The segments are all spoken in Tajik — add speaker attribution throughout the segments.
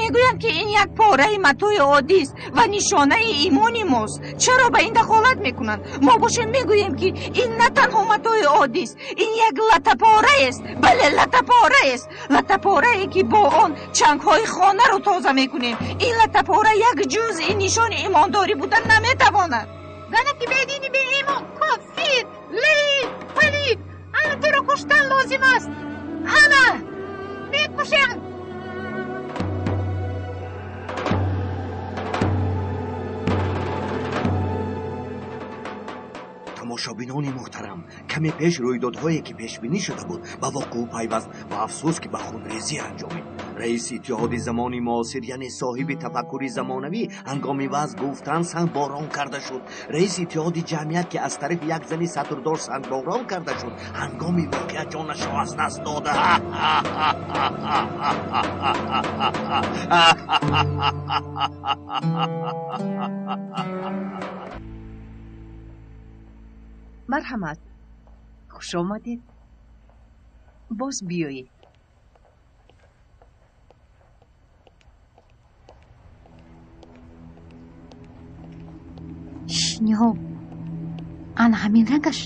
Speaker 1: Мегӯянд, ки ин як пораи матои оддист ва нишонаи имони мост. Чаро ба ин дахолат мекунанд? Мо бошем мегӯем, ки ин на танҳо матои оддист, ин як латтапораест. Бале, латтапораест. Латтапорае, ки бо он чангҳои хонаро тоза мекунем. Ин латтапора як ҷузъи нишони имондорӣ будан наметавонад.
Speaker 2: Занаки бедини беимон, кофир, лаим, палид, ана туро куштан лозим аст. Ана мекушам.
Speaker 3: Тамошобинони муҳтарам, каме пеш рӯйдодҳое, ки пешбинӣ шуда буд, ба воқеъ пайваст ва афсӯс, ки ба хунрезӣ анҷомид. Раиси иттиҳоди замони муосир, яъне соҳиби тафаккури замонавӣ, ҳангоми ваъз гуфтан сангборон карда шуд. Раиси иттиҳоди ҷамъият, ки аз тарафи як зани сатрдор сангборон карда шуд, ҳангоми воқеа ҷонашро аз даст дода.
Speaker 4: Марҳамат, хуш омадед, боз биёед.
Speaker 2: Ниҳол, ана ҳамин рангаш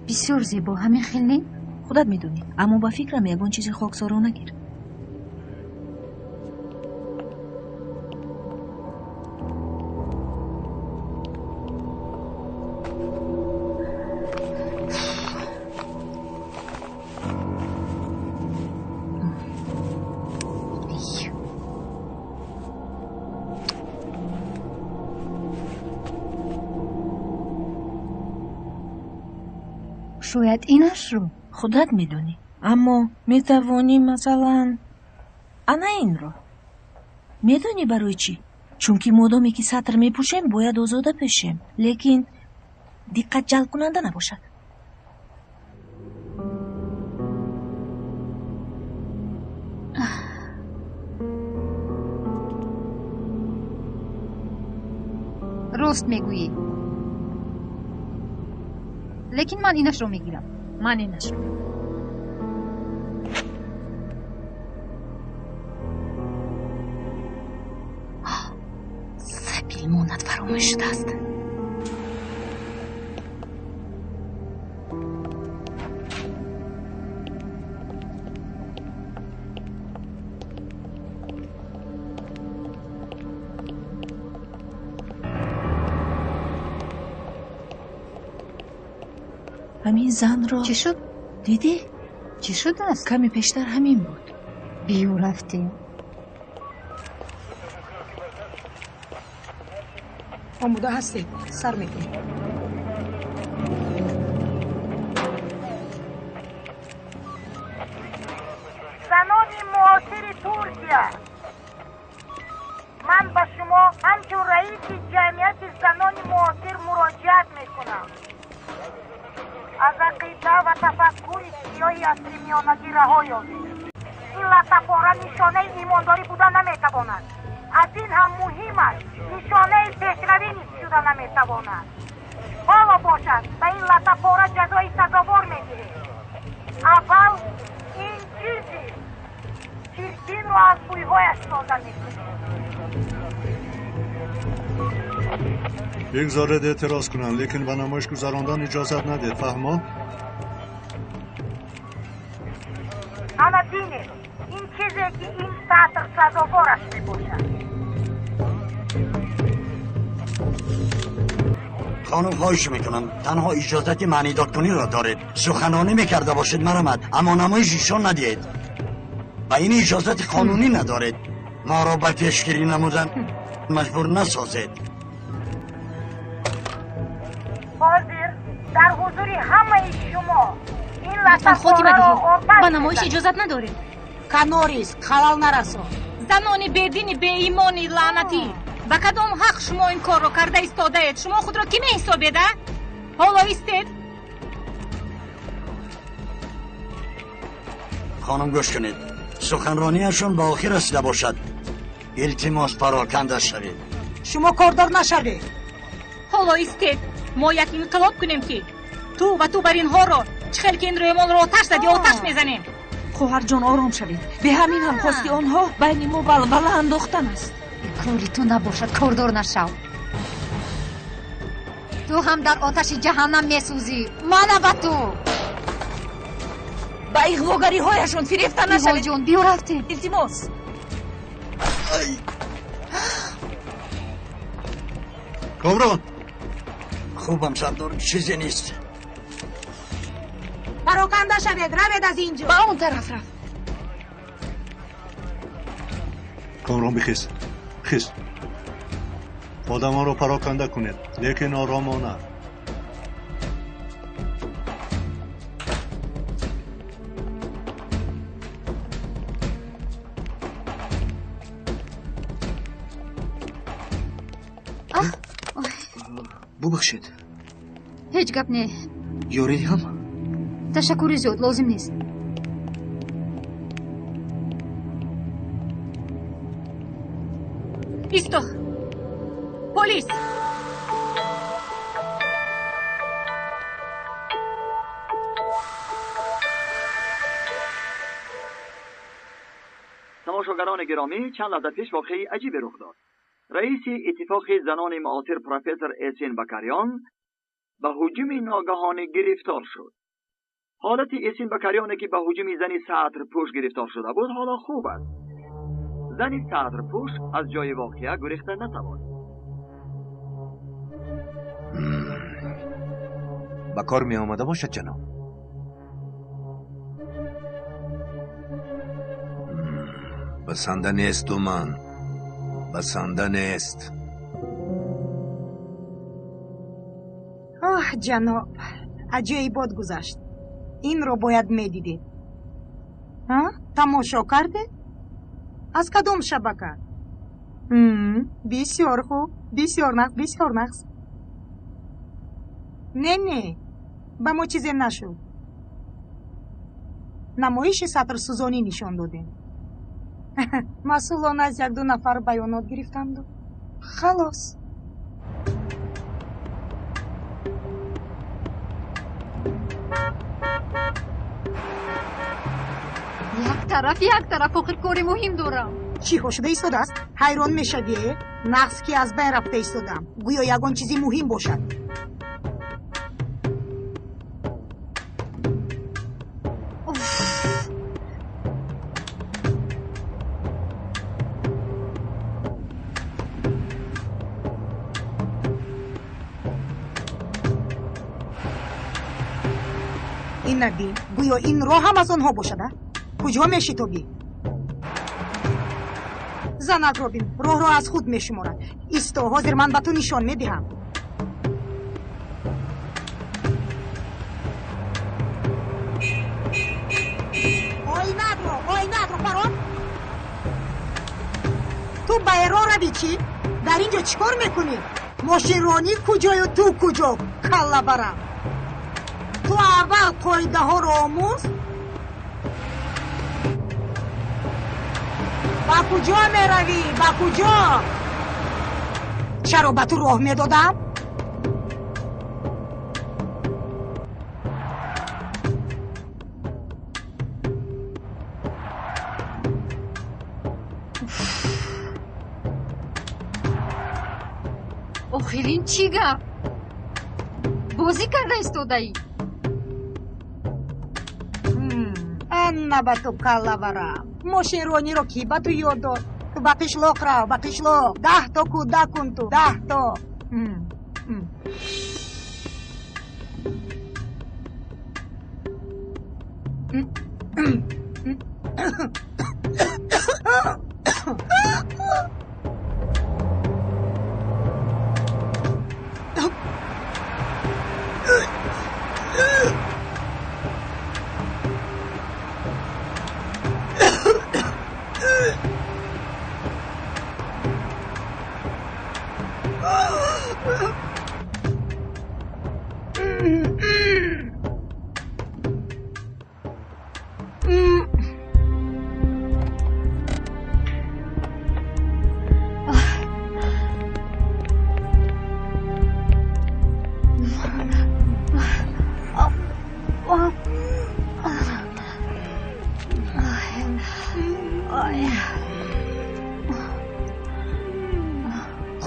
Speaker 2: бисёр зебо, ҳамин хел не?
Speaker 5: Худат медонӣ, аммо ба фикрам ягон чизи хоксоро нагир.
Speaker 2: Шояд инашро?
Speaker 5: Худат медонӣ, аммо метавонӣ, масалан, ана инро. Медонӣ барои чӣ? Чунки модоме ки сатр мепӯшем, бояд озода пӯшем, лекин диққат ҷалбкунанда набошад.
Speaker 2: Рост мегӯӣ, лекин ман инашро мегирам.
Speaker 5: Ман инашро.
Speaker 2: Сабил монад фаромӯш шудааст.
Speaker 5: Ҳамин занро
Speaker 2: чӣ шуд?
Speaker 5: Дидӣ?
Speaker 2: Чӣ шудааст?
Speaker 5: Каме пештар ҳамин буд.
Speaker 2: Биё, рафтем.
Speaker 6: Омода ҳастед, сар мекунем.
Speaker 7: Занони муосири Туркия, ман ба шумо ҳамчун раиси ҷамъияти занони муосир муроҷиат мекунам. Аз ақида ва тафаккури сиёҳи асри миёнагӣ раҳо ёбед. Ин латтапора нишонаи имондорӣ буда наметавонад. Аз ин ҳам муҳимаш, нишонаи пешравӣ низ шуда наметавонад. Ҳоло бошад, ба ин латтапора ҷазои сазовор медиҳед. Аввал ин чизи чиркинро аз бӯйҳояш тоза мекунед.
Speaker 8: Бигзоред эътироз кунанд, лекин ба намоиш гузарондан иҷозат надиҳед, фаҳмо?
Speaker 7: Ана бинед, ин чизе, ки ин сатр сазовораш мебошад.
Speaker 3: Хонум, хоҳиш мекунам, танҳо иҷозати маънидодкуниро доред. Суханронӣ мекарда бошед, марамад, аммо намоиш нишон надиҳед. Ба ин иҷозати қонунӣ надоред. Моро ба пешгирӣ намудан маҷбур насозед.
Speaker 7: Ҳозир дар ҳузури ҳамаи шумо ин
Speaker 2: Лутфан хотима
Speaker 7: латтапораро
Speaker 2: диҳед.
Speaker 7: оташ
Speaker 2: Ба намоиш
Speaker 7: мезанем.
Speaker 2: иҷозат надорем.
Speaker 6: Канорис, халал нарасон.
Speaker 1: Занони бедини беимони лаънатӣ, ба кадом ҳақ шумо ин корро карда истодаед? Шумо худро кӣ меҳисобед, а? Ҳоло истед.
Speaker 3: Хонум, гӯш кунед, суханрониашон ба охир расида бошад. Илтимос, пароканда шавед.
Speaker 6: Шумо кордор нашавед.
Speaker 1: Ҳоло истед, мо як инқилоб кунем, ки ту ва ту бар инҳоро чӣ хел ки ин рӯмолро оташ задӣ, оташ мезанем.
Speaker 5: Хоҳарҷон, ором шавед. Бе ҳамин ҳам хости онҳо байни мо валвала андохтан аст.
Speaker 2: Кори ту набошад, кордор нашав. Ту ҳам дар оташи ҷаҳаннам месӯзӣ. Мана ба ту.
Speaker 5: Ба иғвогариҳояшон фирефта нашавед.
Speaker 2: Ҷон, биё рафтем.
Speaker 5: Илтимос.
Speaker 8: Комрон!
Speaker 9: Хубам, сардор, чизе нест.
Speaker 6: Пароканда шавед, равед аз ин ҷо.
Speaker 5: Ба он тараф рафт.
Speaker 8: Комрон, бихез. Хез. Одамонро пароканда кунед, лекин оромона.
Speaker 3: Бубахшед.
Speaker 2: Ҳеҷ гап не.
Speaker 3: Ёрӣ диҳам?
Speaker 2: Ташаккури зиёд, лозим нест.
Speaker 4: Исто! Полис!
Speaker 10: Тамошогарони гиромӣ, чанд лаҳза пеш воқеаи аҷибе рух дод. Раиси иттифоқи занони муосир профессор Эсин Бакарён ба ҳуҷуми ногаҳонӣ гирифтор шуд. Ҳолати Эсин Бакарёне ки ба ҳуҷуми зани сатрпӯш гирифтор шуда буд, ҳоло хуб аст. Зани сатрпӯш аз ҷои воқеа гурехта натавонист.
Speaker 3: Ба кор меомада бошад, ҷаноб. Басанда нест, думан. Басанда нест.
Speaker 6: Оҳ, ҷаноб, аҷоибот гузашт. Инро бояд медидед. Тамошо кардед? Аз кадом шабака? Бисёр хуб, бисёр нағз, бисёр нағз. Не, не, ба мо чизе нашуд. Намоиши сатрсӯзонӣ нишон додем. Масъулон аз якду нафар баёнот гирифтанду халос.
Speaker 2: Як тараф, як тараф, охир кори муҳим дорам.
Speaker 6: Чӣ ҳо шуда истодааст? Ҳайрон мешавӣ? Нағз ки аз байн рафта истодам. Гӯё ягон чизи муҳим бошад. Ин набин, гӯё ин роҳ ҳам аз онҳо бошад, а? Куҷо мешитобӣ? Занакро бин, роҳро аз худ мешуморад. Исто, ҳозир ман ба ту нишон медиҳам. Оинатро, оинатро парон. Ту ба Эрон равӣ чӣ? Дар ин ҷо чӣ кор мекунӣ? Мошинронӣ куҷою ту куҷо, каллабарам? Ту аввал қоидаҳоро омӯз. Ба куҷо меравӣ? Ба куҷо? Чаро ба ту роҳ медодам?
Speaker 2: Охир ин чӣ гап? Бозӣ карда истодаӣ?
Speaker 6: Анна ба ту каллаварам. Мошинрониро кӣ ба ту ёд дод? Ту ба қишлоқ рав, ба қишлоқ. 10 то кӯдак кун ту, 10 то.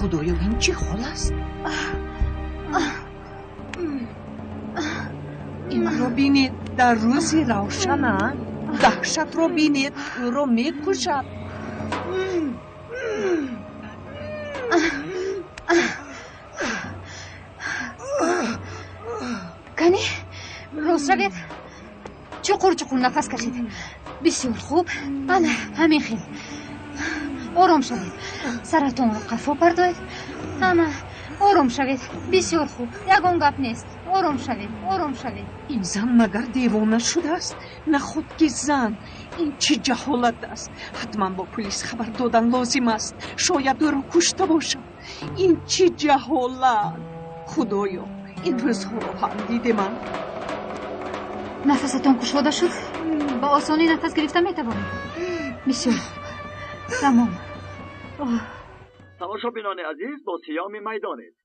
Speaker 1: Худоё, ин чӣ ҳол аст? Инро бинед, дар рӯзи равшана даҳшатро бинед, ӯро мекушад.
Speaker 4: Кани, рост равед, чуқур чуқур нафас кашед. Бисёр хуб, ана ҳамин хел. Ором шавед, саратонро қафо пардоед. Ана, ором шавед, бисёр хуб, ягон гап нест. Ором шавед, ором шавед.
Speaker 1: Ин зан магар девона шудааст? Наход ки зан, ин чӣ ҷаҳолат аст? Ҳатман бо пулис хабар додан лозим аст. Шояд ӯро кушта бошад. Ин чӣ ҷаҳолат? Худоё, ин рӯзҳоро ҳам дидемам.
Speaker 4: Нафасатон кушода шуд? Ба осонӣ нафас гирифта метавонед? Бисёр хуб, тамом.
Speaker 10: Тамошобинони азиз, бо сиёми майдонед.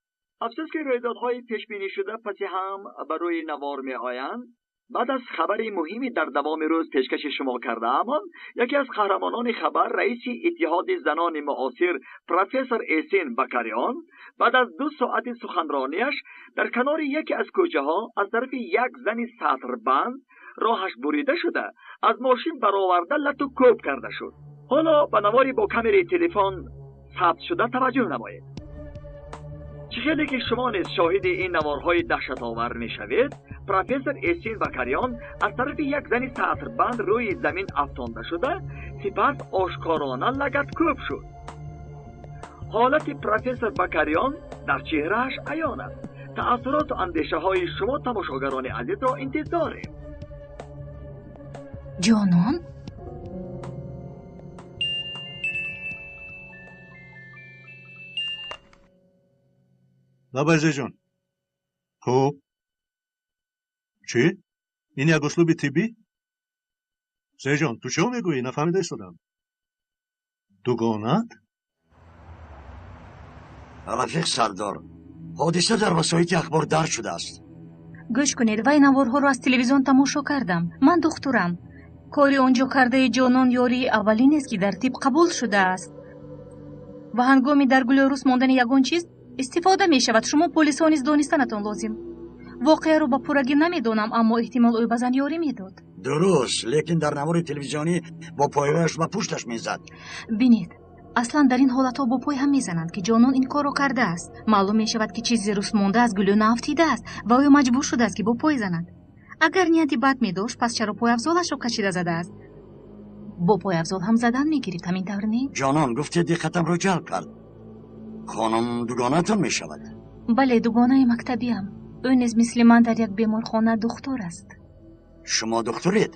Speaker 10: Афсӯс ки рӯйдодҳои пешбинӣ шуда паси ҳам ба рӯи навор меоянд. Баъд аз хабари муҳими дар давоми рӯз пешкаши шумо кардаамон, яке аз қаҳрамонони хабар, раиси иттиҳоди занони муосир профессор Эсин Бакариён, баъд аз 2 соати суханронияш дар канори яке аз кӯчаҳо аз тарафи як зани сатрбанд роҳаш бурида шуда, аз мошин бароварда лату кӯб карда шуд. Ҳоло ба навори бо камераи телефон сабт шуда таваҷҷӯҳ намоед. Чӣ хеле ки шумо низ шоҳиди ин наворҳои даҳшатовар мешавед, профессор Эсин Бакариён аз тарафи як зани сатрбанд рӯи замин афтонда шуда, сипас ошкорона лагаткӯб шуд. Ҳолати профессор Бакариён дар чеҳрааш аён аст. Таассуроту андешаҳои шумо тамошогарони азизро интизорем.
Speaker 4: Ҷонон?
Speaker 8: Лабайзеҷон, хуб, чӣ? Ин як услуби тиббӣ? Зеҷон, ту чиҳо мегӯӣ? Нафаҳмида истодам. Дугонаат?
Speaker 9: Рафиқ сардор, ҳодиса дар васоити ахбор дарҷ шудааст.
Speaker 11: Гӯш кунед, вай наворҳоро аз телевизион тамошо кардам. Ман духтурам. Кори он ҷо кардаи ҷонон ёрии аввалинест, ки дар тиб қабул шудааст. Ва ҳангоми дар гулӯрус мондани ягон чиз истифода мешавад. Шумо полисҳо низ донистанатон лозим. Воқеаро ба пуррагӣ намедонам, аммо эҳтимол ӯ ба зан ёрӣ медод.
Speaker 9: Дуруст, лекин дар навори телевизионӣ бо пойҳояш ба пушташ мезад.
Speaker 11: Бинед, аслан дар ин ҳолатҳо бо пой ҳам мезананд, ки ҷонон ин корро кардааст. Маълум мешавад, ки чизи рӯсмонда аз гулӯ наафтидааст ва ӯ маҷбур шудааст, ки бо пой занад. Агар нияти бад медошт, пас чаро пойафзолашро кашида задааст? Бо пойафзол ҳам задан мегирифт, ҳамин тавр не?
Speaker 9: Ҷонон, гуфте диққатамро ҷалб кард. Хонум дугонаатон мешавад?
Speaker 11: Бале, дугонаи мактабиам. Ӯ низ мисли ман дар як беморхона духтур аст.
Speaker 9: Шумо духтуред?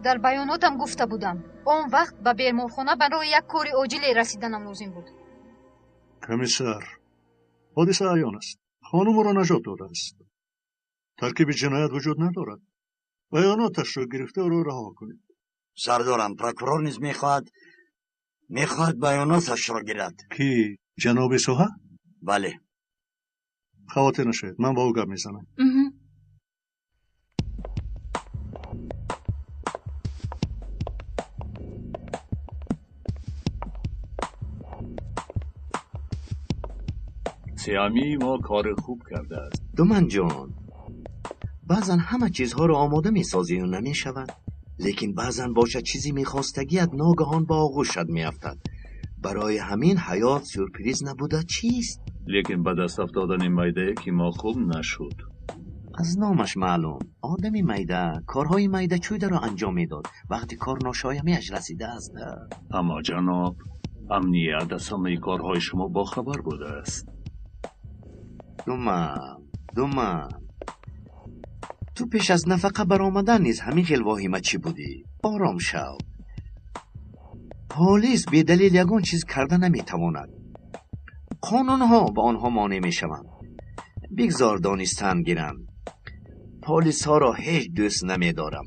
Speaker 4: Дар баёнотам гуфта будам, он вақт ба беморхона барои як кори оҷиле расиданам лозим буд.
Speaker 8: Комиссар, ҳодиса аён аст. Хонум ӯро наҷот додааст. Таркиби ҷиноят вуҷуд надорад. Баёноташро гирифта ӯро раҳо кунед.
Speaker 9: Сардорам, прокурор низ мехоҳад баёноташро гирад.
Speaker 8: Ки, ҷаноби Соҳа?
Speaker 9: Бале.
Speaker 8: Хавотир нашавед, ман бо ӯ гап мезанам.
Speaker 12: سیامی ما کار خوب کرده است.
Speaker 3: دومن جان، بعضا همه چیزها رو آماده میسازی و نمیشود، لیکن بعضا باشد چیزی میخواستگیت ناگهان با آغوشت میافتد. برای همین حیات سورپریز نبوده چیست؟
Speaker 12: لیکن به دست افتادن میده که ما خوب نشد.
Speaker 3: از نامش معلوم، آدمی میده کارهای میده چویده را انجام میداد. وقتی کار ناشایمیش رسیده است.
Speaker 12: اما جناب، امنیت از همه کارهای شما با خبر بوده است.
Speaker 3: دومن تو پیش از نفقه برآمدن نیز همین خیل واهیمه چی بودی؟ آرام شو. پلیس بی دلیل یگان چیز کرده نمیتواند. قانونها به آنها مانع میشوند. بگذار دانستن گیرند. پلیس ها را هیچ دوست نمیدارم،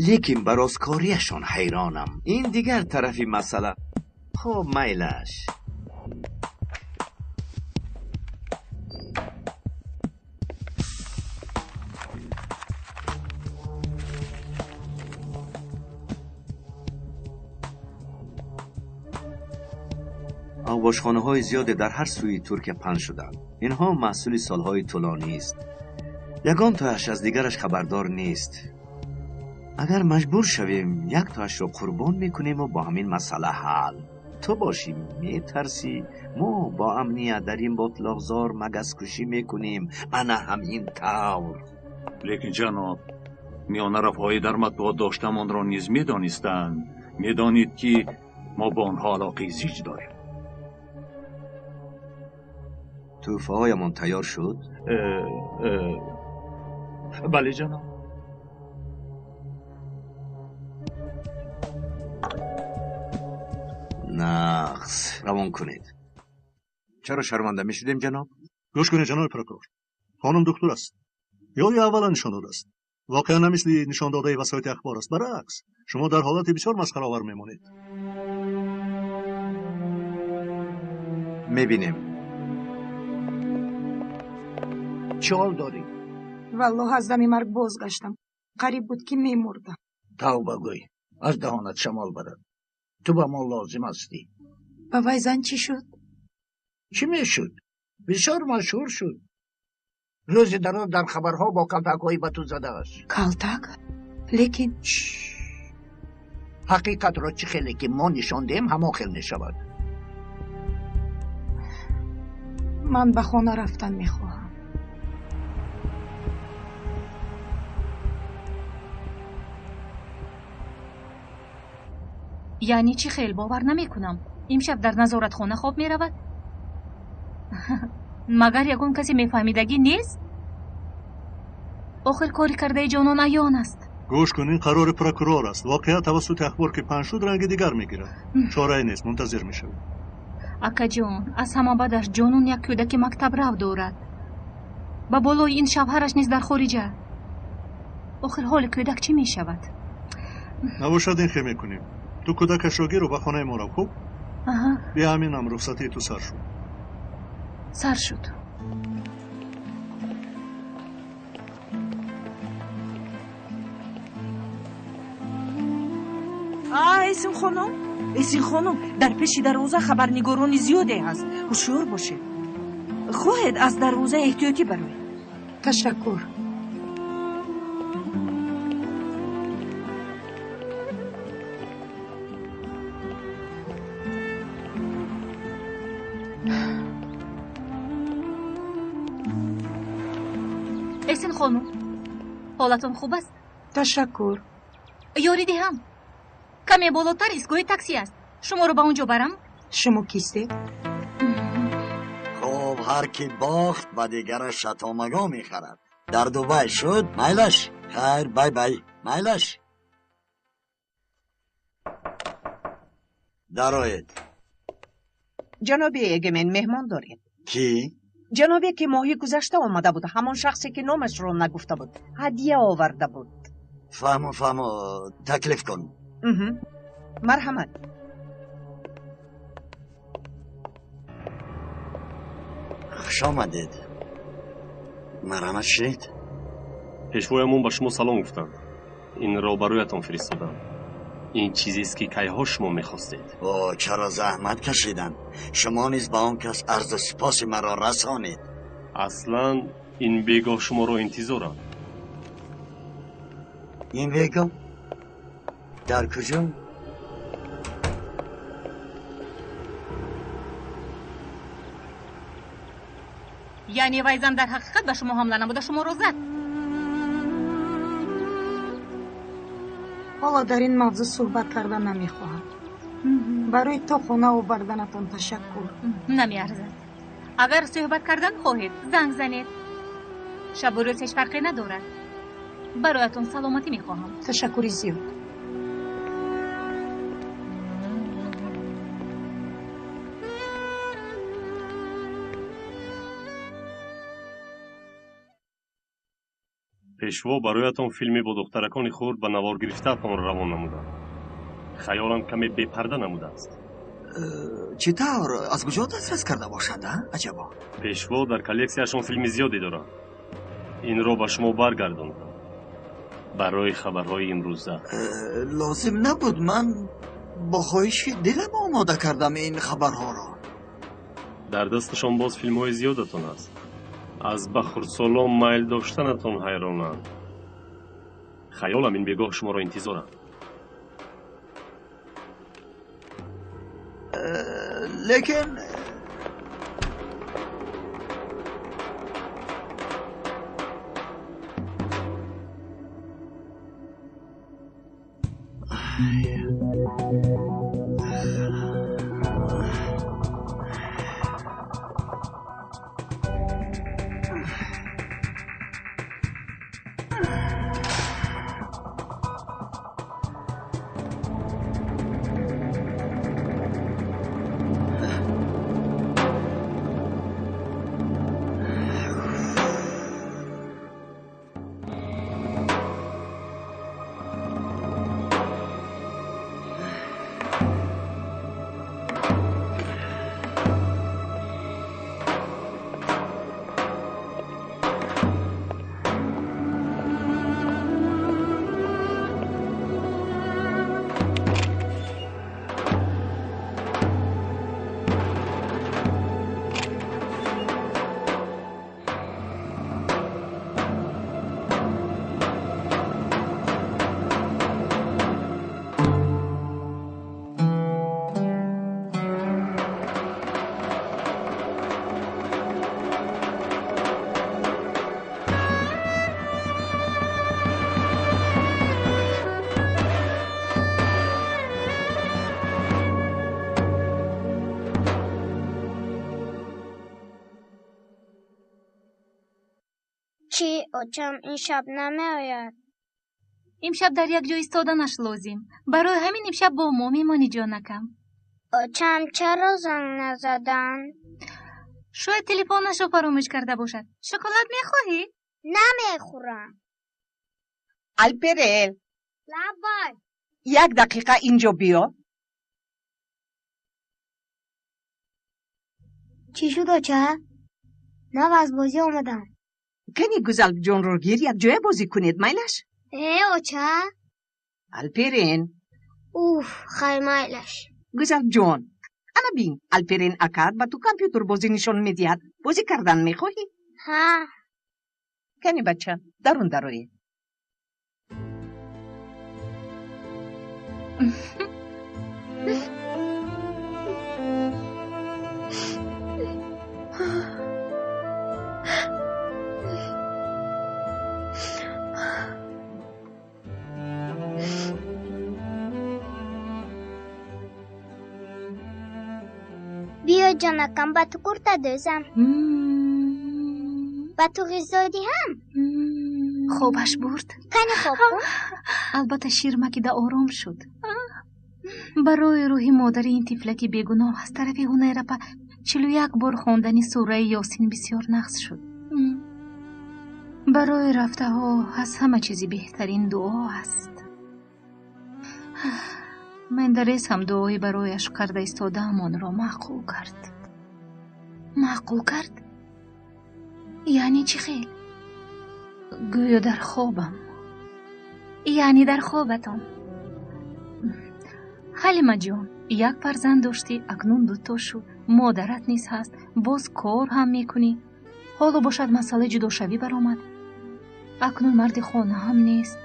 Speaker 3: لیکن به رازکاریشان حیرانم. این دیگر طرفی مسئله. خب میلش. Авбошхонаҳои зиёде дар ҳар сӯи Туркия паҳн шуданд. Инҳо маҳсули солҳои тӯлонист. Ягон тояш аз дигараш хабардор нест. Агар маҷбур шавем, як тояшро қурбон мекунему бо ҳамин масъала ҳал. Ту бошӣ метарсӣ, мо бо амният дар ин ботлоқзор магаскушӣ мекунем. Ана ҳамин тавр.
Speaker 12: Лекин ҷаноб, миёнаравҳои дар матбуот доштамонро низ медонистанд. Медонид, ки мо бо онҳо алоқаи зич дорем.
Speaker 3: Тӯҳфаҳоямон тайёр шуд?
Speaker 12: Бале, ҷаноб.
Speaker 3: Нағз, равон кунед. Чаро шарманда мешудем, ҷаноб?
Speaker 8: Гӯш кунед, ҷаноби прокурор. Хонум духтур аст. Ёри аввала нишон додааст. Воқеан на мисли нишондодаи васоити ахбор аст. Баръакс, шумо дар ҳолати бисёр масхараовар мемонед.
Speaker 3: Мебинем.
Speaker 13: Чӣ ҳол дорӣ?
Speaker 6: Валлоҳ, аз дами марг бозгаштам. Қариб буд, ки мемурдам.
Speaker 13: Тавба гӯй, аз даҳонат шамол барад. Ту ба мо лозим ҳастӣ.
Speaker 6: Ба вай зан чӣ шуд?
Speaker 13: Чӣ мешуд? Бисёр машҳур шуд. Рӯзи дароз дар хабарҳо бо калтакҳои ба ту задааст.
Speaker 6: Калтак? Лекин
Speaker 13: ҳақиқатро чӣ хеле ки мо нишон диҳем, ҳамон хел мешавад.
Speaker 6: Ман ба хона рафтан мехоҳам.
Speaker 11: Яъне чӣ хел? Бовар намекунам. Имшаб дар назоратхона хоб меравад? Магар ягон касе мефаҳмидагӣ нест? Охир кори кардаи ҷонон аён аст.
Speaker 8: Гӯш кун, ин қарори прокурор аст. Воқеа тавассути ахбор ки паҳн шуд, ранги дигар мегирад. Чорае нест, мунтазир мешавем.
Speaker 11: Акаҷон, аз ҳама бадаш ҷонон як кӯдаки мактабрав дорад. Ба болои ин шавҳараш низ дар хориҷа. Охир ҳоли кӯдак чӣ мешавад?
Speaker 8: Набошад, ин хе мекунем. Ту кӯдакашро гиру ба хонаи мо рав, хуб? Бия, ҳаминам рухсатии ту сар шуд.
Speaker 11: Сар шуд.
Speaker 5: Эсин хонум, Эсин хонум, дар пеши дарвоза хабарнигорони зиёде ҳаст. Ҳушёр бошед. Хоҳед аз дарвоза эҳтиётӣ бароед.
Speaker 6: Ташаккур.
Speaker 11: Эсин хонум, ҳолатон хуб аст?
Speaker 6: Ташаккур.
Speaker 11: Ёрӣ диҳам. Каме болотар истгоҳи такси аст. Шуморо ба он ҷо барам?
Speaker 6: Шумо кистед?
Speaker 9: Хуб, ҳар ки бохт, ба дигараш шатомаго мехарад. Дар Дубай шуд, майлаш. Хайр, бай бай, майлаш. Дароед.
Speaker 14: Ҷаноби Эгемен, меҳмон доред.
Speaker 9: Кӣ?
Speaker 14: Ҷанобе ки моҳи гузашта омада буд, ҳамон шахсе ки номашро нагуфта буд, ҳадия оварда буд.
Speaker 9: Фаҳмо, фаҳмо, таклиф кун.
Speaker 14: Марҳамат.
Speaker 9: Хуш омадед. Марҳамат, шинед.
Speaker 15: Пешвоямон ба шумо салом гуфтанд. Инро бароятон фиристодам. Ин чизест, ки кайҳо шумо мехостед.
Speaker 9: О, чаро заҳмат кашиданд? Шумо низ ба он кас арзу сипоси маро расонед.
Speaker 15: Аслан ин бегоҳ шуморо интизорам.
Speaker 9: Ин бегоҳ? Дар куҷо?
Speaker 11: Яъне вай зан дар ҳақиқат ба шумо ҳамла намуда, шуморо зад?
Speaker 6: Ҳоло дар ин мавзӯъ суҳбат кардан намехоҳам. Барои то хона оварданатон ташаккур.
Speaker 11: Намеарзад. Агар суҳбат кардан хоҳед, занг занед. Шабу рӯз ҳеҷ фарқе надорад. Бароятон саломатӣ мехоҳам.
Speaker 6: Ташаккури зиёд.
Speaker 15: Пешво бароятон филме бо духтаракони хурд ба навор гирифтаатонро равон намудам. Хаёлам каме бепарда намудааст.
Speaker 10: Чӣ тавр? Аз куҷо дастрас карда бошад, а? Аҷабо.
Speaker 15: Пешво дар коллексияшон филми зиёде доранд. Инро ба шумо баргардондам барои хабарҳои имрӯза.
Speaker 10: Лозим набуд, ман бо хоҳиши дилам омода кардам ин хабарҳоро.
Speaker 15: Дар дасташон боз филмҳои зиёдатон аст. Аз ба хурдсолон майл доштанатон ҳайронанд. Хаёлам ин бегоҳ шуморо интизоранд.
Speaker 10: Лекин
Speaker 16: Чӣ, очам ин шаб намеояд?
Speaker 11: Имшаб дар як ҷо истоданаш лозим. Барои ҳамин имшаб бо мо мемонӣ, ҷонакам.
Speaker 16: Очам чаро занг назаданд?
Speaker 11: Шояд телефонашро фаромӯш карда бошад. Шоколад мехоҳӣ?
Speaker 16: Намехӯрам.
Speaker 14: Алперел.
Speaker 16: Лабай.
Speaker 14: Як дақиқа инҷо биё.
Speaker 16: Чӣ шуд, оча? Нав аз бозӣ омадам.
Speaker 14: Кани Гузалҷонро гир, якҷоя бозӣ кунед, майлаш?
Speaker 16: Э, оча?
Speaker 14: Алперен.
Speaker 16: Уф, хай, майлаш.
Speaker 14: Гузалҷон, ана бин, Алперен акаат ба ту компютербозӣ нишон медиҳад. Бозӣ кардан мехоҳӣ?
Speaker 16: Ҳа.
Speaker 14: Кани, бача, дарун дароед.
Speaker 16: Биё, ҷонакам, ба ту курта дӯзам. Ба ту ғизо диҳам?
Speaker 11: Хобаш бурд.
Speaker 16: Кани хоб кун.
Speaker 11: Албатта, шир макида ором шуд. Барои рӯҳи модари ин тифлаки бегуноҳ аз тарафи Ҳунайрапа 41 бор хондани сураи Ёсин бисёр нағз шуд. Барои рафтаҳо аз ҳама чизи беҳтарин дуо аст. Мендарес ҳам дуои барояш карда истодаам онро маъқул кард. Маъқул кард? Яъне чӣ хел? Гӯё дар хобам. Яъне дар хобатон. Ҳалимаҷон, як фарзанд доштӣ, акнун дуто шуд. Модарат низ ҳаст, боз кор ҳам мекунӣ. Ҳоло бошад масъалаи ҷудошавӣ баромад. Акнун марди хона ҳам нест.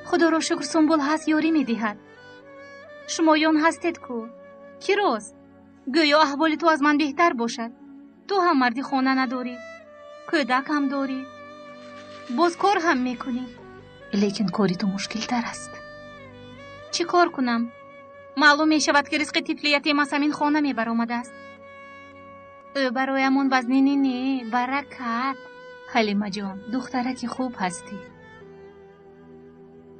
Speaker 11: Худоро шукр, Сумбул ҳаст, ёрӣ медиҳад. Шумоён ҳастед ку? Кӣ рост? Гӯё аҳволи ту аз ман беҳтар бошад. Ту ҳам марди хона надорӣ, кӯдак ҳам дорӣ, боз кор ҳам мекунӣ. Лекин кори ту мушкилтар аст. Чӣ кор кунам? Маълум мешавад, ки ризқи тифли ятим аз ҳамин хона мебаромадааст. Ӯ бароямон вазнини не, баракат. Ҳалимаҷон, духтараки хуб ҳастӣ.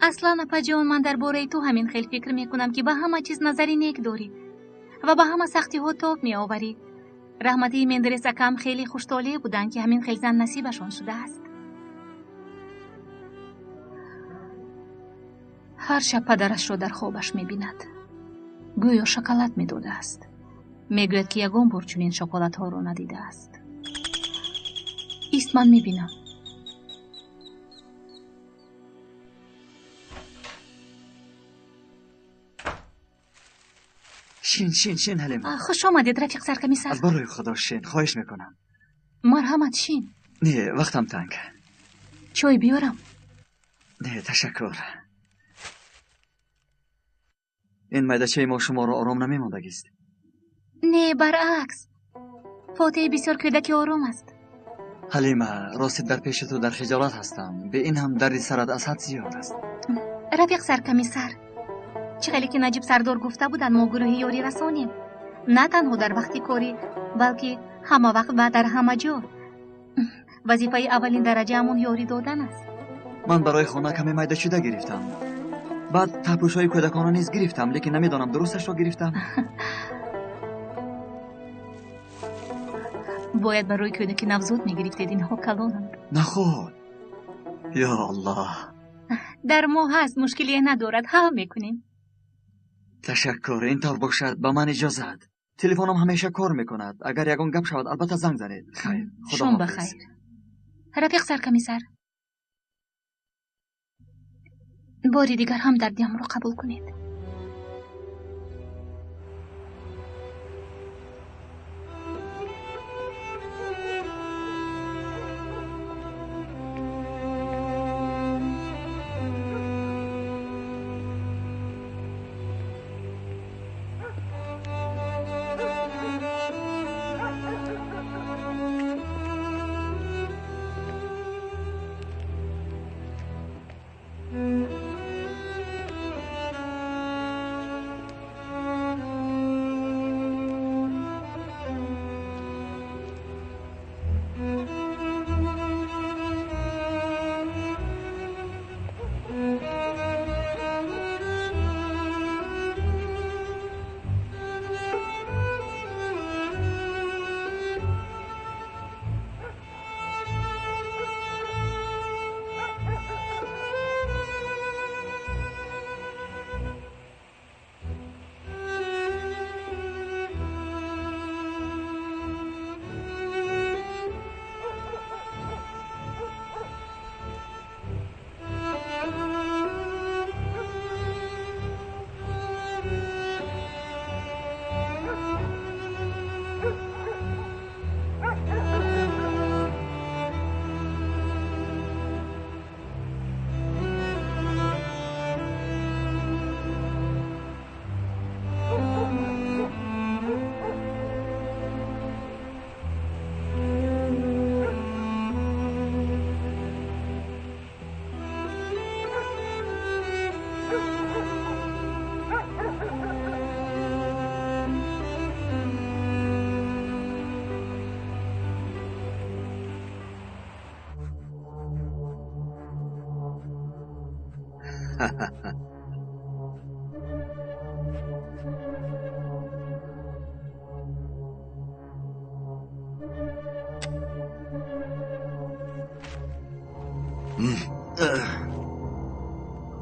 Speaker 11: Аслан, апаҷон, ман дар бораи ту ҳамин хел фикр мекунам, ки ба ҳама чиз назари нек дорӣ ва ба ҳама сахтиҳо тоб меоварӣ. Раҳматии Мендрес акам хеле хуштолеъ буданд, ки ҳамин хел зан насибашон шудааст. Ҳар шаб падарашро дар хобаш мебинад. Гӯё шоколад медодааст. Мегӯяд, ки ягон бор чунин шоколадҳоро надидааст. Ист, ман мебинам.
Speaker 10: Шин, шин, шин, Ҳалима.
Speaker 11: Хуш омадед, рафиқ саркомиссар.
Speaker 10: Аз барои Худо шин, хоҳиш мекунам.
Speaker 11: Марҳамат, шин.
Speaker 10: Не, вақтам танг.
Speaker 11: Чой биёрам?
Speaker 10: Не, ташаккур. Ин майдачаи мо шуморо ором намемондагист.
Speaker 11: Не, баръакс. Фотеҳ бисёр кӯдаки ором аст.
Speaker 10: Ҳалима, рости дар пеши ту дар хиҷолат ҳастам. Бе ин ҳам дарди сарат аз ҳад зиёд аст.
Speaker 11: Рафиқ саркомиссар, чӣ хеле ки Наҷиб сардор гуфта буданд, мо гурӯҳи ёрӣ расонем. На танҳо дар вақти корӣ, балки ҳама вақт ва дар ҳама ҷо. Вазифаи аввалин дараҷаамон ёрӣ додан аст.
Speaker 10: Ман барои хона каме майдачида гирифтам. Баъд таҳпӯшҳои кӯдакона низ гирифтам, лекин намедонам дурусташро гирифтам.
Speaker 11: Бояд барои кӯдаки навзод мегирифтед, инҳо калонанд.
Speaker 10: Наход. Ё Аллоҳ.
Speaker 11: Дар мо ҳаст, мушкилие надорад, ҳал мекунем.
Speaker 10: Ташаккур, ин тавр бошад, ба ман иҷозат. Телефонам ҳамеша кор мекунад. Агар ягон гап шавад, албатта занг занед. Хайр, худо
Speaker 11: Шом ба хайр. Рафиқ саркомиссар, бори дигар ҳамдардиамро қабул кунед.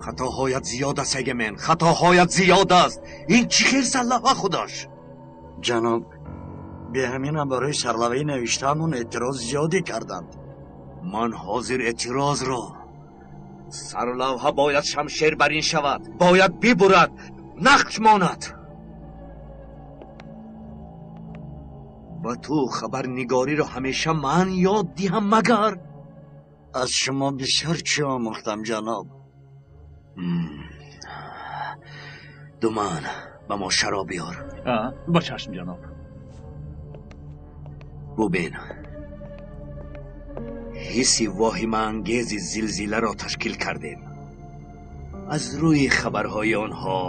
Speaker 3: Хатоҳоят зиёд аст, Эгемен, хатоҳоят зиёд аст. Ин чӣ хел сарлавҳа худош?
Speaker 9: Ҷаноб, беҳаминам барои сарлавҳаи навиштаамон эътироз зиёде карданд.
Speaker 3: Ман ҳозир эътирозро. Сарлавҳа бояд шамшер бар ин шавад, бояд бибурад, нақш монад. Ба ту хабарнигориро ҳамеша ман ёд диҳам магар?
Speaker 9: Аз шумо бисёр чӣ омӯхтам, ҷаноб.
Speaker 3: Думан, ба мо шароб биёр.
Speaker 12: Ба чашм, ҷаноб.
Speaker 3: Бубин, ҳисси воҳимаангези зилзиларо ташкил кардем. Аз рӯи хабарҳои онҳо.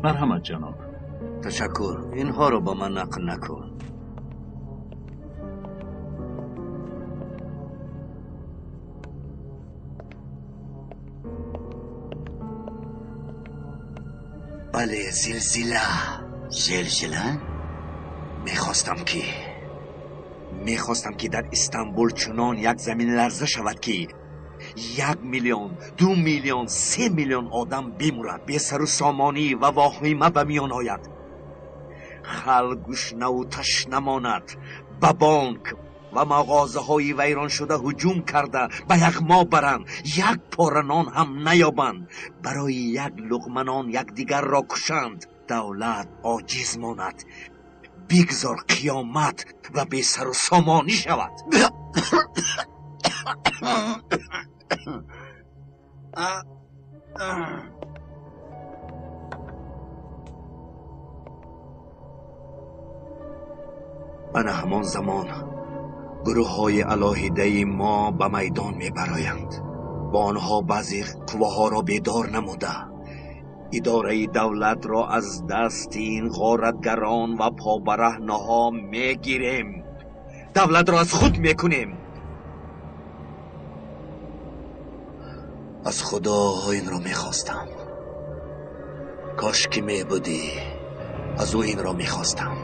Speaker 12: Марҳамат, ҷаноб.
Speaker 3: Ташаккур, инҳоро ба ман нақл накун. Бале, зилзила.
Speaker 9: Зилзила?
Speaker 3: Мехостам ки дар Истанбул чунон як заминларза шавад, ки 1 миллион, 2 миллион, 3 миллион одам бимурад, бесару сомонӣ ва воҳима ба миён ояд. Халқ гушнаву ташна монад, ба бонк ва мағозаҳои вайроншуда ҳуҷум карда ба яғмо баранд, як пора нон ҳам наёбанд, барои як луқма нон якдигарро кушанд. Давлат оҷиз монад, бигзор қиёмат ва бесару сомонӣ шавад. Ана ҳамон замон гурӯҳҳои алоҳидаи мо ба майдон мебароянд. Бо онҳо баъзе қувваҳоро бедор намуда, идораи давлатро аз дасти ин ғоратгарон ва побараҳнаҳо мегирем. Давлатро аз худ мекунем. Аз Худо инро мехостам. Кош ки мебудӣ, аз ӯ инро мехостам.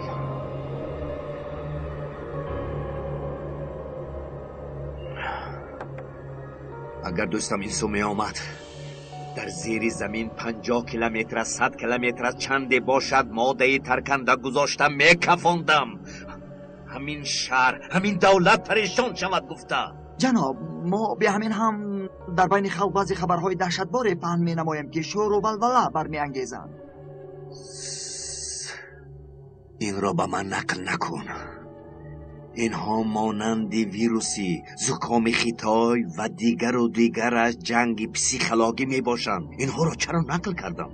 Speaker 3: Агар дӯстам ин сӯ меомад, дар зери замин 50 километр, 100 километр чанде бошад моддаи тарканда гузошта мекафондам. Ҳамин шаҳр, ҳамин давлат парешон шавад гуфта.
Speaker 10: Ҷаноб, мо бе ҳамин ҳам дар байни халқ баъзе хабарҳои даҳшатборе паҳн менамоем, ки шӯру валвала бармеангезанд.
Speaker 3: Инро ба ман нақл накун. Инҳо монанди вируси зукоми Хитой ва дигару дигараш ҷанги психологӣ мебошанд. Инҳоро чаро нақл кардам?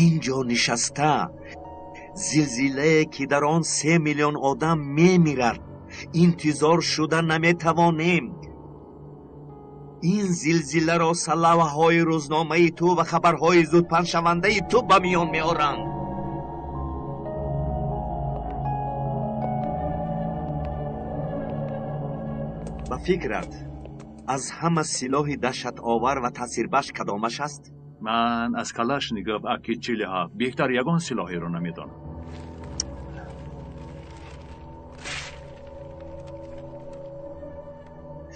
Speaker 3: Ин ҷо нишаста зилзилае ки дар он 3 миллион одам мемирад, интизор шуда наметавонем. Ин зилзиларо сарлавҳаҳои рӯзномаи ту ва хабарҳои зудпаҳншавандаи ту ба миён меоранд. Ба фикрат, аз ҳама силоҳи даҳшатовар ва таъсирбахш кадомаш аст?
Speaker 12: Ман аз Калашников АК-47 беҳтар ягон силоҳеро намедонам.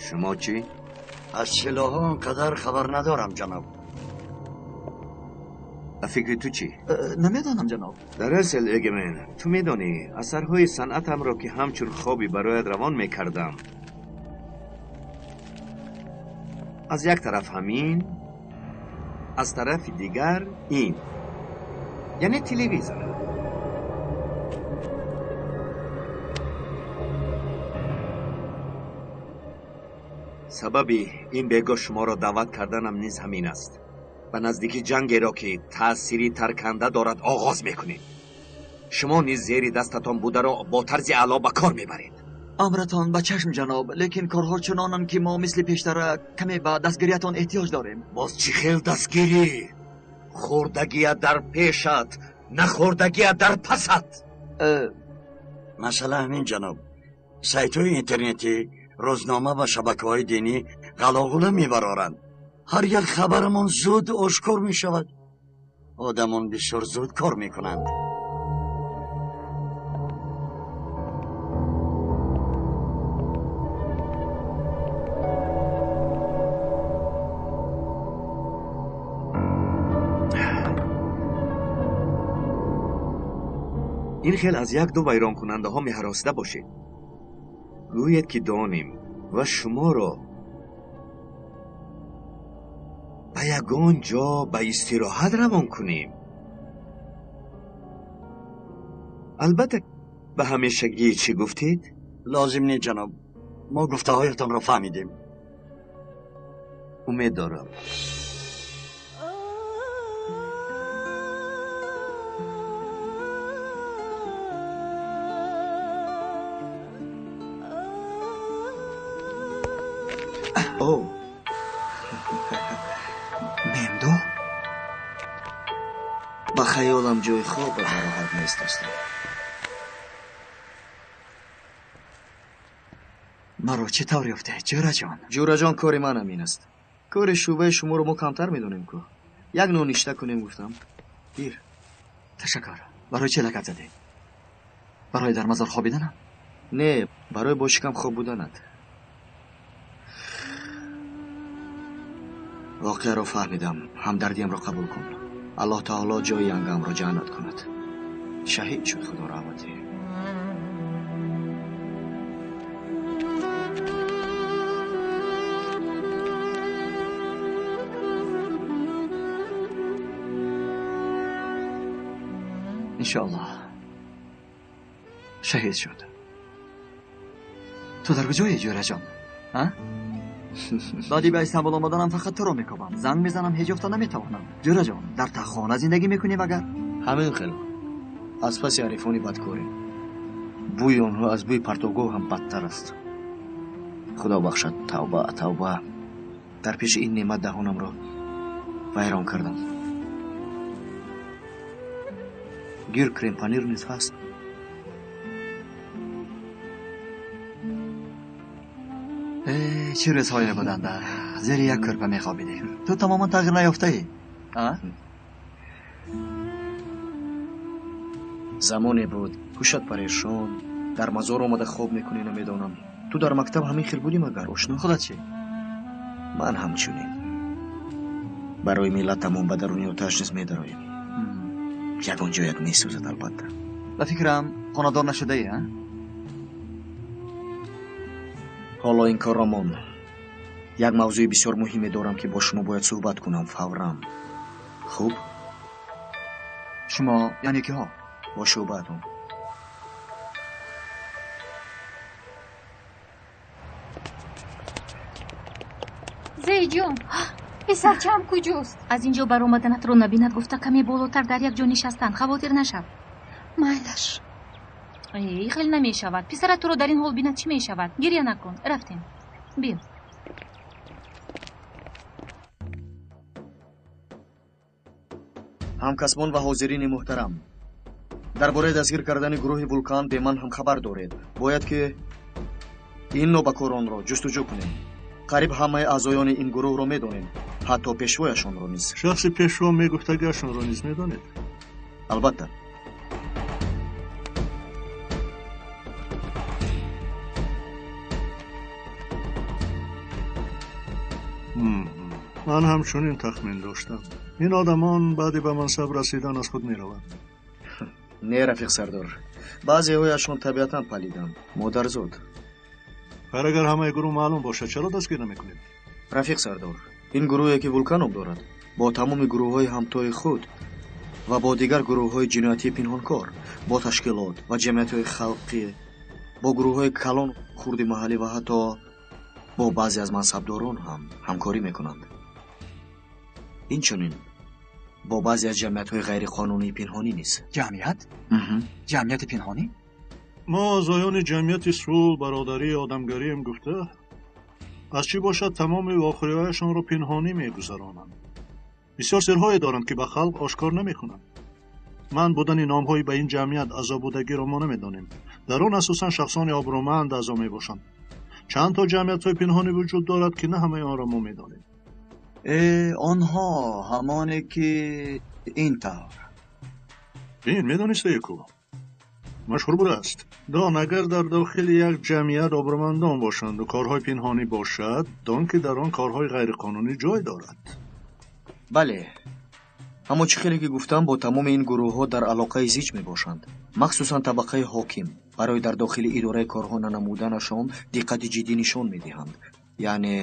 Speaker 3: Шумо чӣ?
Speaker 9: Аз силоҳҳо он қадар хабар надорам, ҷаноб.
Speaker 3: Ба фикри ту чӣ?
Speaker 10: Намедонам, ҷаноб.
Speaker 3: Дар асл, Эгемен, ту медонӣ асарҳои санъатамро ки ҳамчун хоби барояд равон мекардам. Аз як тараф ҳамин, аз тарафи дигар ин, яъне телевизор. Сабаби ин бегоҳ шуморо даъват карданам низ ҳамин аст. Ба наздики ҷангеро ки таъсири тарканда дорад оғоз мекунем. Шумо низ зери дастатон бударо бо тарзи аъло ба кор мебаред.
Speaker 10: Амратон ба чашм, ҷаноб, лекин корҳо чунонанд, ки мо мисли пештара каме ба дастгириятон эҳтиёҷ дорем.
Speaker 3: Боз чӣ хел дастгирӣ? Хӯрдагия дар пешат, нахӯрдагия дар пасат.
Speaker 9: Масъала ҳамин, ҷаноб. Сайтҳои интернетӣ, рӯзнома ва шабакаҳои динӣ ғалоғула мебароранд. Ҳар як хабарамон зуд ошкор мешавад. Одамон бисёр зуд кор мекунанд.
Speaker 3: Ин хел аз як-ду вайронкунандаҳо меҳаросида бошед. Гӯед ки донем ва шуморо ба ягон ҷо ба истироҳат равон кунем. Албатта, ба ҳамешагӣ чӣ гуфтед?
Speaker 9: Лозим не, ҷаноб. Мо гуфтаҳоятонро фаҳмидем.
Speaker 3: Умед дорам. О,
Speaker 10: Мемдо?
Speaker 17: Ба хаёлам ҷои хобат нароҳат нест, дӯстам.
Speaker 10: Маро чӣ тавр ёфте, ҷӯраҷон?
Speaker 17: Ҷӯраҷон, кори ман ҳамин аст. Кори шӯъбаи шуморо мо камтар медонем ку. Як ноништа кунем гуфтам. Гир.
Speaker 10: Ташаккур. Барои чӣ лагад задед? Барои дар мазор хобиданам?
Speaker 17: Не, барои бо шикам хоб буданат. Воқеаро фаҳмидам. Ҳамдардиамро қабул кун. Аллоҳ таоло ҷои янгамро ҷаннат кунад. Шаҳид шуд, Худо раҳматӣ.
Speaker 10: Иншоаллоҳ шаҳид шуд. Ту дар куҷое, ҷӯраҷон? Баъди ба Истанбул омаданам фақат туро мекобам. Занг мезанам, ҳеҷ ёфта наметавонам. Ҷӯраҷон, дар таххона зиндагӣ мекунӣ магар?
Speaker 17: Ҳамин хел. Аз паси ҳарифони бадкорӣ. Бӯи онҳо аз бӯи партовгоҳ ҳам бадтар аст. Худо бахшад, тавба, тавба. Дар пеши ин неъмат даҳонамро вайрон кардам. Гир крем-панир низ ҳаст.
Speaker 10: Чӣ рӯзҳое буданда, зери як кӯрпа мехобидем. Ту тамоман тағйир наёфтаӣ?
Speaker 17: Замоне буд, ҳушат парешон, дар мазор омада хоб мекунӣ, намедонам. Ту дар мактаб ҳамин хел будӣ магар, ошно?
Speaker 10: Худат чӣ?
Speaker 17: Ман ҳамчунин. Барои миллатамон ба даруни оташ низ медароем. Ягон ҷоят месӯзад, албатта.
Speaker 10: Ба фикрам, хонадор нашудаӣ, а?
Speaker 17: Ҳоло ин корро мон. Як мавзӯи бисёр муҳиме дорам, ки бо шумо бояд суҳбат кунам фавран. Хуб?
Speaker 10: Шумо яъне киҳо?
Speaker 17: Бо шӯъбаатон.
Speaker 4: Зейҷон, писарчаам куҷост?
Speaker 11: Аз ин ҷо баромаданатро набинад гуфта каме болотар дар як ҷо нишастанд. Хавотир нашав.
Speaker 4: Майлаш.
Speaker 11: Эй, хел намешавад. Писарат туро дар ин ҳол бинад чӣ мешавад? Гиря накун. Рафтем. Биё.
Speaker 17: Ҳамкасбон ва ҳозирини муҳтарам, дар бораи дастгир кардани гурӯҳи Вулкан бе ман ҳам хабар доред. Бояд ки ин нобакоронро ҷустуҷӯ кунем. Қариб ҳамаи аъзоёни ин гурӯҳро медонем, ҳатто пешвояшонро низ.
Speaker 8: Шахси пешво мегуфтагиашонро низ медонед?
Speaker 17: Албатта.
Speaker 8: Ман ҳамчунин тахмин доштам. Ин одамон баъди ба мансаб расидан аз худ мераванд.
Speaker 17: Не, рафиқ сардор, баъзеҳояшон табиатан палиданд, модарзод.
Speaker 8: Ҳар агар ҳамаи гурӯҳ маълум бошад, чаро дастгир намекунед?
Speaker 17: Рафиқ сардор, ин гурӯҳе ки Вулкан ном дорад, бо тамоми гурӯҳҳои ҳамтои худ ва бо дигар гурӯҳҳои ҷиноятии пинҳонкор, бо ташкилот ва ҷамъиятҳои халқӣ, бо гурӯҳҳои калон, хурди маҳаллӣ ва ҳатто бо баъзе аз мансабдорон ҳам ҳамкорӣ мекунанд. Инчунин бо баъзе аз ҷамъиятҳои ғайриқонунии пинҳонӣ низ.
Speaker 10: Ҷамъият? Ҷамъияти пинҳонӣ?
Speaker 8: Мо аъзоёни ҷамъияти сулҳ, бародарӣ, одамгарием гуфта, аз чӣ бошад тамоми вохӯриҳояшонро пинҳонӣ мегузаронанд. Бисёр сирҳое доранд, ки ба халқ ошкор намекунанд. Ман будани номҳои ба ин ҷамъият аъзо будагиро мо намедонем. Дар он асосан шахсони обрӯманд аъзо мебошанд. Чанд то ҷамъиятҳои пинҳонӣ вуҷуд дорад, ки на ҳамаи онро мо медонем.
Speaker 10: Онҳо ҳамоне ки ин тавр.
Speaker 8: Ин медонистае ку? Машҳур будааст. Дон, агар дар дохили як ҷамъият обрӯмандон бошанду корҳои пинҳонӣ бошад, дон ки дар он корҳои ғайриқонунӣ ҷой дорад.
Speaker 17: Бале, аммо чӣ хеле ки гуфтам, бо тамоми ин гурӯҳҳо дар алоқаи зич мебошанд. Махсусан табақаи ҳоким барои дар дохили идораи корҳо нанамуданашон диққати ҷиддӣ нишон медиҳанд. Яъне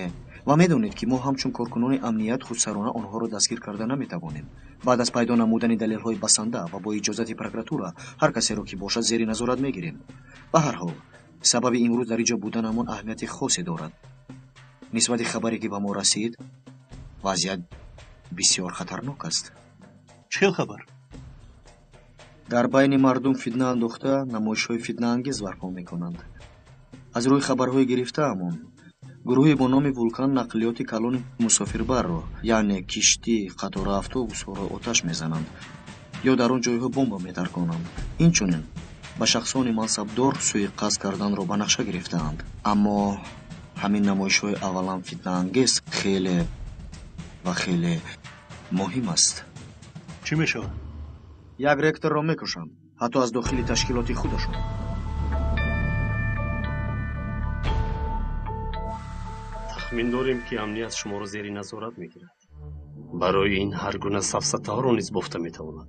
Speaker 17: ва медонед, ки мо ҳамчун коркунони амният худсарона онҳоро дастгир карда наметавонем. Баъд аз пайдо намудани далелҳои басанда ва бо иҷозати прокуратура ҳар касеро ки бошад зери назорат мегирем. Ба ҳар ҳол, сабаби имрӯз дар инҷо буданамон аҳамияти хосе дорад. Нисбати хабаре ки ба мо расид, вазъият бисёр хатарнок аст.
Speaker 8: Чӣ хел хабар?
Speaker 17: Дар байни мардум фитна андохта, намоишҳои фитнаангез барпо мекунанд. Аз рӯи хабарҳои гирифтаамон, гурӯҳе бо номи Вулкан нақлиёти калони мусофирбарро, яъне киштӣ, қатора, автобусҳоро оташ мезананд ё дар он ҷойҳо бомба метарконанд. Инчунин ба шахсони мансабдор сӯиқасд карданро ба нақша гирифтаанд. Аммо ҳамин намоишҳои аввалан фитнаангез хеле ва хеле муҳим аст.
Speaker 8: Чӣ мешавад?
Speaker 17: Як ректорро мекушанд, ҳатто аз дохили ташкилоти худашон.
Speaker 15: Тахмин дорем, ки амният шуморо зери назорат мегирад. Барои ин ҳар гуна сафсатаҳоро низ бофта метавонад.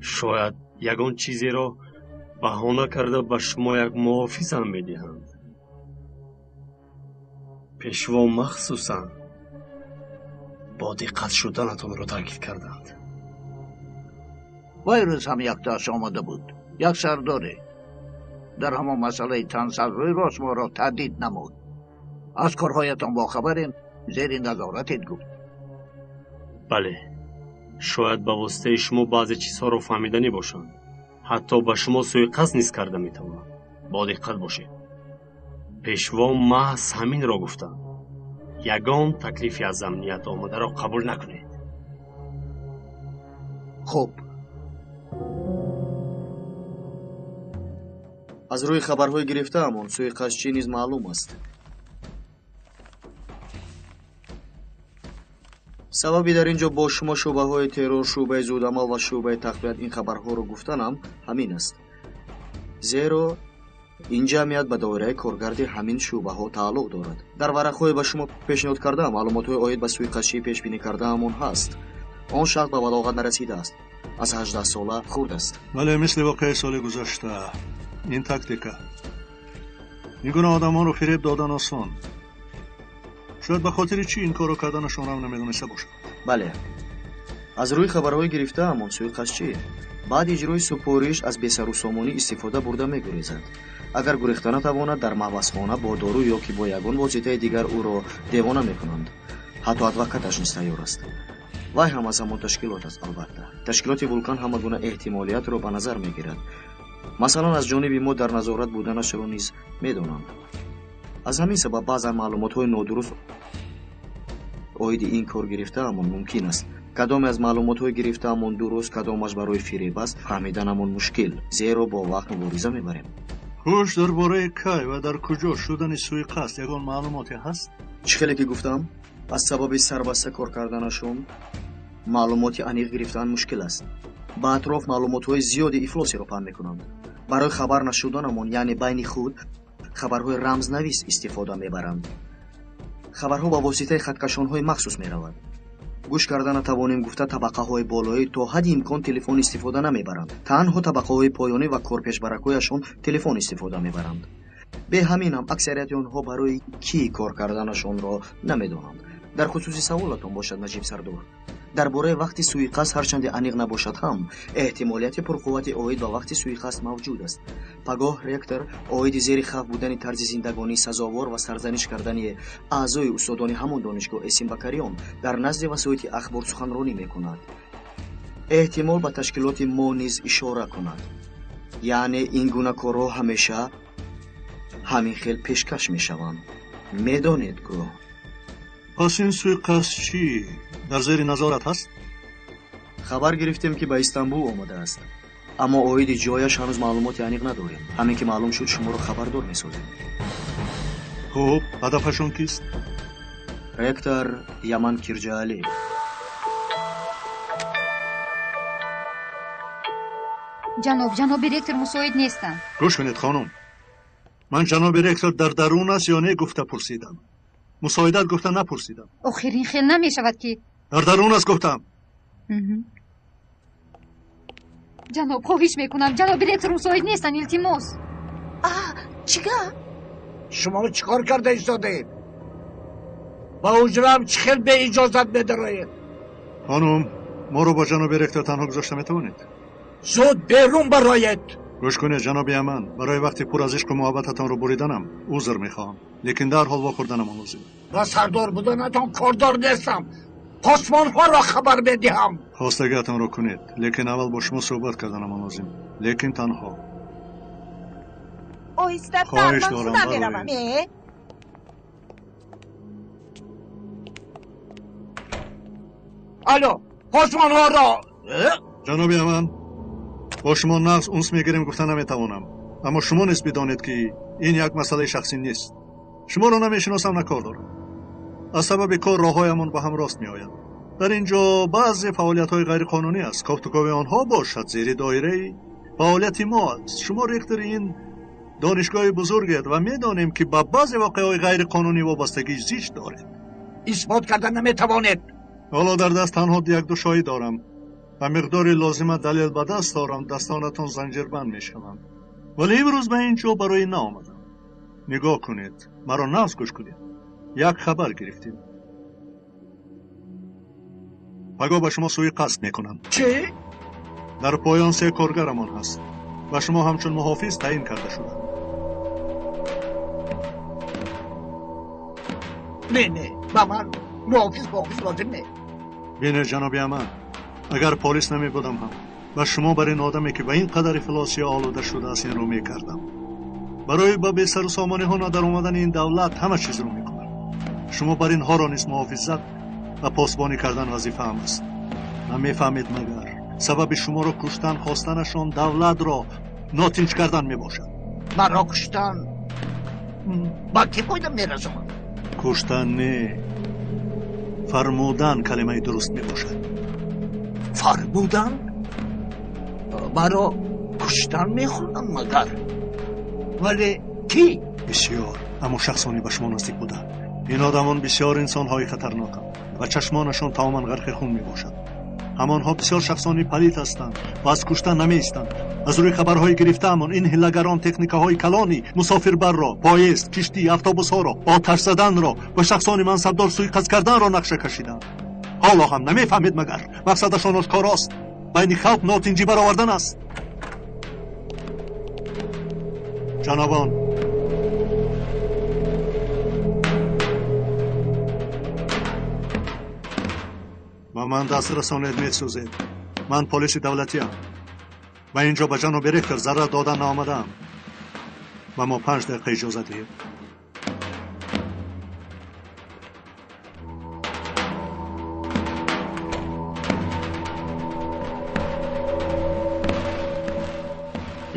Speaker 15: Шояд ягон чизеро баҳона карда ба шумо як муҳофизам медиҳанд. Пешво махсусан бо диққат шуданатонро таъкид карданд.
Speaker 13: Вай рӯз ҳам яктоаш омада буд, як сардоре. Дар ҳамон масъалаи тансал рӯй рост моро таҳдид намуд. Аз корҳоятон бохабарем, зери назоратед гуфт.
Speaker 15: Бале, шояд ба воситаи шумо баъзе чизҳоро фаҳмиданӣ бошанд. Ҳатто ба шумо сӯиқасд низ карда метавонанд. Бо диққат бошед. Пешво маҳз ҳаминро гуфтанд. Ягон таклифи аз амният омадаро қабул накунед.
Speaker 13: Хуб.
Speaker 17: Аз рӯи хабарҳои гирифтаамон сӯиқасдчӣ низ маълум аст. Сабаби дар ин ҷо бо шумо шӯъбаҳои террор, шӯъбаи зудамал ва шӯъбаи тақвият ин хабарҳоро гуфтанам ҳамин аст. Зеро ин ҷамъият ба доираи коргарди ҳамин шӯъбаҳо тааллуқ дорад. Дар варақҳое ба шумо пешниҳод кардаам маълумотҳои оид ба сӯиқасдчии пешбинӣ кардаамон ҳаст. Он шахс ба балоғат нарасидааст, аз 18 сола хурд аст.
Speaker 8: Бале, мисли воқеаи соли гузашта ин тактика. Ин гуна одамонро фиреб додан осон. Шояд ба хотири чӣ ин корро карданашонам намедониста бошад.
Speaker 17: Бале, аз рӯи хабарҳои гирифтаамон сӯиқасдчӣ баъд иҷрои супориш аз бесарусомонӣ истифода бурда мегурезад. Агар гурехта натавонад, дар маҳбасхона бо дору ё ки бо ягон воситаи дигар ӯро девона мекунанд. Ҳатто адвокаташ низ тайёр аст. Вай ҳам аз ҳамон ташкилот аст, албатта. Ташкилоти Вулкан ҳама гуна эҳтимолиятро ба назар мегирад. Масалан, аз ҷониби мо дар назорат буданашро низ медонанд. Аз ҳамин сабаб баъзан маълумотҳои нодуруст оиди ин кор гирифтаамон мумкин аст. Кадоме аз маълумотҳои гирифтаамон дуруст, кадомаш барои фиреб аст, фаҳмиданамон мушкил, зеро бо вақт мубориза мебарем.
Speaker 8: Хуш, дар бораи кай ва дар куҷо шудани сӯиқасд ягон маълумоте ҳаст?
Speaker 17: Чӣ хеле ки гуфтам, аз сабаби сарбаста кор карданашон маълумоти аниқ гирифтан мушкил аст. Ба атроф маълумотҳои зиёди ифлосиро паҳн мекунанд. Барои хабар нашуданамон, яъне байни худ, хабарҳои рамзнавис истифода мебаранд. Хабарҳо ба воситаи хаткашонҳои махсус меравад. Гӯш карда натавонем гуфта табақаҳои болоӣ то ҳадди имкон телефон истифода намебаранд. Танҳо табақаҳои поёнӣ ва корпешбаракҳояшон телефон истифода мебаранд. Бе ҳамин ҳам аксарияти онҳо барои кӣ кор карданашонро намедонанд. Дар хусуси саволатон бошад, Наҷиб сардор, дар бораи вақти сӯиқасд ҳарчанде аниқ набошад ҳам, эҳтимолияти пурқуввати оид ба вақти сӯиқасд мавҷуд аст. Пагоҳ ректор оиди зери хавф будани тарзи зиндагонии сазовор ва сарзаниш кардани аъзои устодони ҳамон донишгоҳ Эсин Бакариён дар назди васоити ахбор суханронӣ мекунад. Эҳтимол ба ташкилоти мо низ ишора кунад. Яъне ин гуна корҳо ҳамеша ҳамин хел пешкаш мешаванд. Медонед гӯ.
Speaker 8: Пас ин сӯиқасдчӣ дар зери назорат ҳаст?
Speaker 17: Хабар гирифтем ки ба Истанбул омадааст, аммо оиди ҷояш ҳанӯз маълумоти аниқ надорем. Ҳамин ки маълум шуд, шуморо хабардор месозем.
Speaker 8: Хуб, ҳадафашон кист?
Speaker 17: Ректор Яман Кирҷаалӣ.
Speaker 4: Ҷаноб, ҷаноби ректор мусоид нестанд.
Speaker 8: Гӯш кунед, хонум, ман ҷаноби ректор дар дарун аст ё не гуфта пурсидам. Мусоидат гуфта напурсидам.
Speaker 4: Охир ин хел намешавад ки.
Speaker 8: Дар дарун аст гуфтам.
Speaker 4: Ҷаноб, хоҳиш мекунам, ҷаноби ректор мусоид нестанд, илтимос.
Speaker 5: Чӣ гап?
Speaker 13: Шумо чӣ кор карда истодаед? Ба ҳуҷраам чӣ хел беиҷозат медароед?
Speaker 8: Хонум, моро бо ҷаноби ректор танҳо гузошта метавонед?
Speaker 13: Зуд берун бароед!
Speaker 8: Гӯш кунед, ҷаноби Яман, барои вақти пур аз ишқу муҳаббататонро буриданам узр мехоҳам, лекин дарҳол вохӯрданамон лозим.
Speaker 13: Ба сардор буданатон кордор нестам. Посбонҳоро хабар медиҳам.
Speaker 8: Хостагиатонро кунед, лекин аввал бо шумо суҳбат карданамон лозим, лекин танҳо.
Speaker 1: Оҳистатар,
Speaker 8: Хоҳиш
Speaker 1: ман
Speaker 8: дорам,
Speaker 1: худам
Speaker 8: бароед.
Speaker 1: меравам.
Speaker 13: Алло, посбонҳоро.
Speaker 8: Ҷаноби Яман, бо шумо нағз унс мегирем гуфта наметавонам, аммо шумо низ бидонед ки ин як масъалаи шахсӣ нест. Шуморо намешиносам, на кор дорам. Аз сабаби кор роҳҳоямон ба ҳам рост меояд. Дар ин ҷо баъзе фаъолиятҳои ғайриқонунӣ аст. Кофтукови онҳо бошад зери доираи фаъолияти мо аст. Шумо ректори ин донишгоҳи бузургед ва медонем ки ба баъзе воқеаҳои ғайриқонунӣ вобастагии зич доред.
Speaker 13: Исбот карда наметавонед.
Speaker 8: Ҳоло дар даст танҳо якду шоҳид дорам ва миқдори лозима далел ба даст дорам, дастонатон занҷирбанд мешаванд. Вале имрӯз ба ин ҷо барои наомадам. Нигоҳ кунед, маро нағз гӯш кунед. Як хабар гирифтем. Пагоҳ ба шумо сӯиқасд мекунанд.
Speaker 13: Чӣ?
Speaker 8: Дар поён се коргарамон ҳаст ва шумо ҳамчун муҳофиз таъин карда шуданд.
Speaker 13: Не, не, ба ман муҳофиз лозим не.
Speaker 8: Бинед, ҷаноби Аман, агар полис намебудам ҳам ба шумо бар ин одаме ки ба ин қадар ифлосия олуда шудааст инро мекардам. Барои ба бесару сомониҳо надаромадани ин давлат ҳама чизро мекунам. Шумо бар инҳоро низ муҳофизат ва посбонӣ кардан вазифаам аст. Намефаҳмед магар сабаби шуморо куштан хостанашон давлатро нотинҷ кардан мебошад.
Speaker 13: Маро куштан ба кӣ фоида мерасонад?
Speaker 8: Куштан не, фармудан калимаи дуруст мебошад.
Speaker 13: Фармудан? Маро куштан мехоҳанд магар? Вале кӣ?
Speaker 8: Бисёр, аммо шахсоне ба шумо наздик буданд. Ин одамон бисёр инсонҳои хатарноканд ва чашмонашон тамоман ғарқи хун мебошад. Ҳамонҳо бисёр шахсони палид ҳастанд ва аз куштан намеистанд. Аз рӯи хабарҳои гирифтаамон ин ҳилагарон техникаҳои калони мусофирбарро, поезд, киштӣ, автобусҳоро, оташ заданро ва шахсони мансабдор суиқасд карданро нақша кашиданд. Ҳоло ҳам намефаҳмед магар мақсадашон ошкорост, байни халқ нотинҷӣ баровардан аст. Ҷанобон, ба ман даст расонед, месӯзед. Ман полиси давлатиам. Ба ин ҷо ба ҷаноби ректор зарар додан наомадаам. Ба мо 5 дақиқа иҷоза диҳед.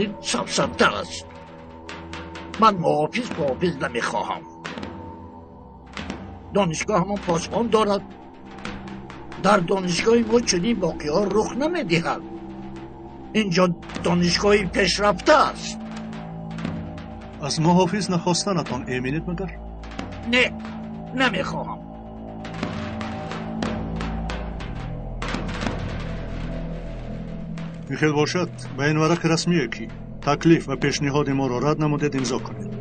Speaker 13: Ин сафсата аст. Ман муҳофиз намехоҳам. Донишгоҳамон посбон дорад. Дар донишгоҳи мо чунин воқеаҳо рух намедиҳад. Инҷо донишгоҳи пешрафта аст.
Speaker 8: Аз муҳофиз нахостанатон эминед магар?
Speaker 13: Не, намехоҳам.
Speaker 8: Михел бошад, ба ин варақи расмие ки таклиф ва пешниҳоди моро рад намудед имзо кунед.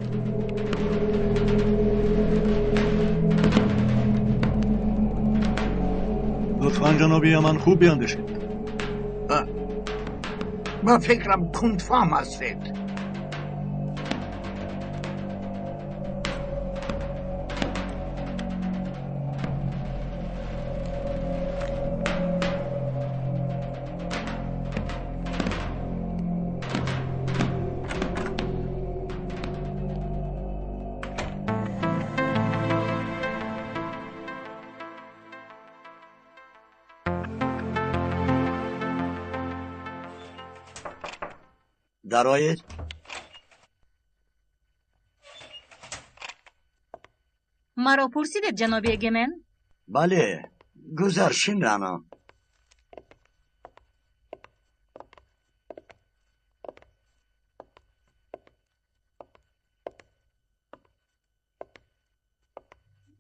Speaker 8: Лутфан ҷаноби Яман хуб биандешед.
Speaker 13: Ба фикрам кундфаҳм ҳастед.
Speaker 9: درآید.
Speaker 11: مرا پرسیدید جناب اگمن؟
Speaker 9: بله، گذرشین رنا.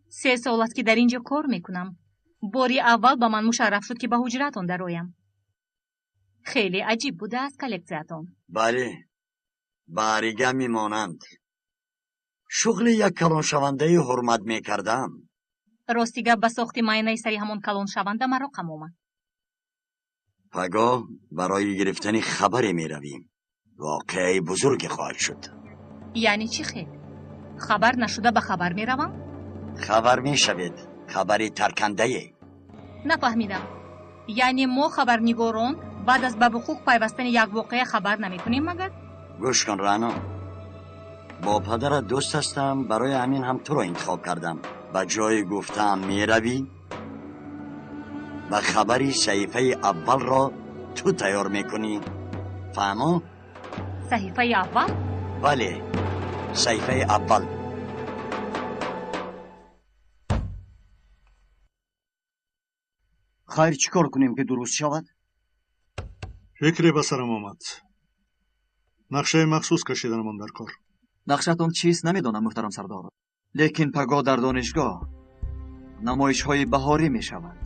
Speaker 11: سه سال است که در اینجا کار میکنم. باری اول با من مشرف شد که به حجرتان درآیم. خیلی عجیب بوده از کلکسیتان.
Speaker 9: بله، باریگه میمانند. شغل یک کلانشونده حرمت میکردم.
Speaker 11: راستی گپ به ساخت معاینه سری همان کلانشونده مرا قم آمد.
Speaker 9: پگاه برای گرفتن خبری میرویم. واقعه بزرگ خواهد شد.
Speaker 11: یعنی چی خیر؟ خبر نشده به خبر میروم؟
Speaker 9: خبر میشوید. خبری ترکنده.
Speaker 11: نفهمیدم. یعنی ما خبرنگاران بعد از به وقوع پیوستن یک واقعه خبر نمیکنیم مگر؟
Speaker 9: گوش کن رعنا، با پدرت دوست هستم، برای همین هم تو را انتخاب کردم. به جای گفتم میروی و خبری صحیفه اول را تو تیار میکنی. فهمو؟
Speaker 11: صحیفه اول؟
Speaker 9: بله، صحیفه اول. خیر چیکار کنیم که درست شود؟
Speaker 8: فکری به سرم آمد. نقشه مخصوص کشیدنمان در کار.
Speaker 10: نقشتون چیست نمیدانم محترم سردار، لیکن پگاه در دانشگاه نمایش های بهاری می شود.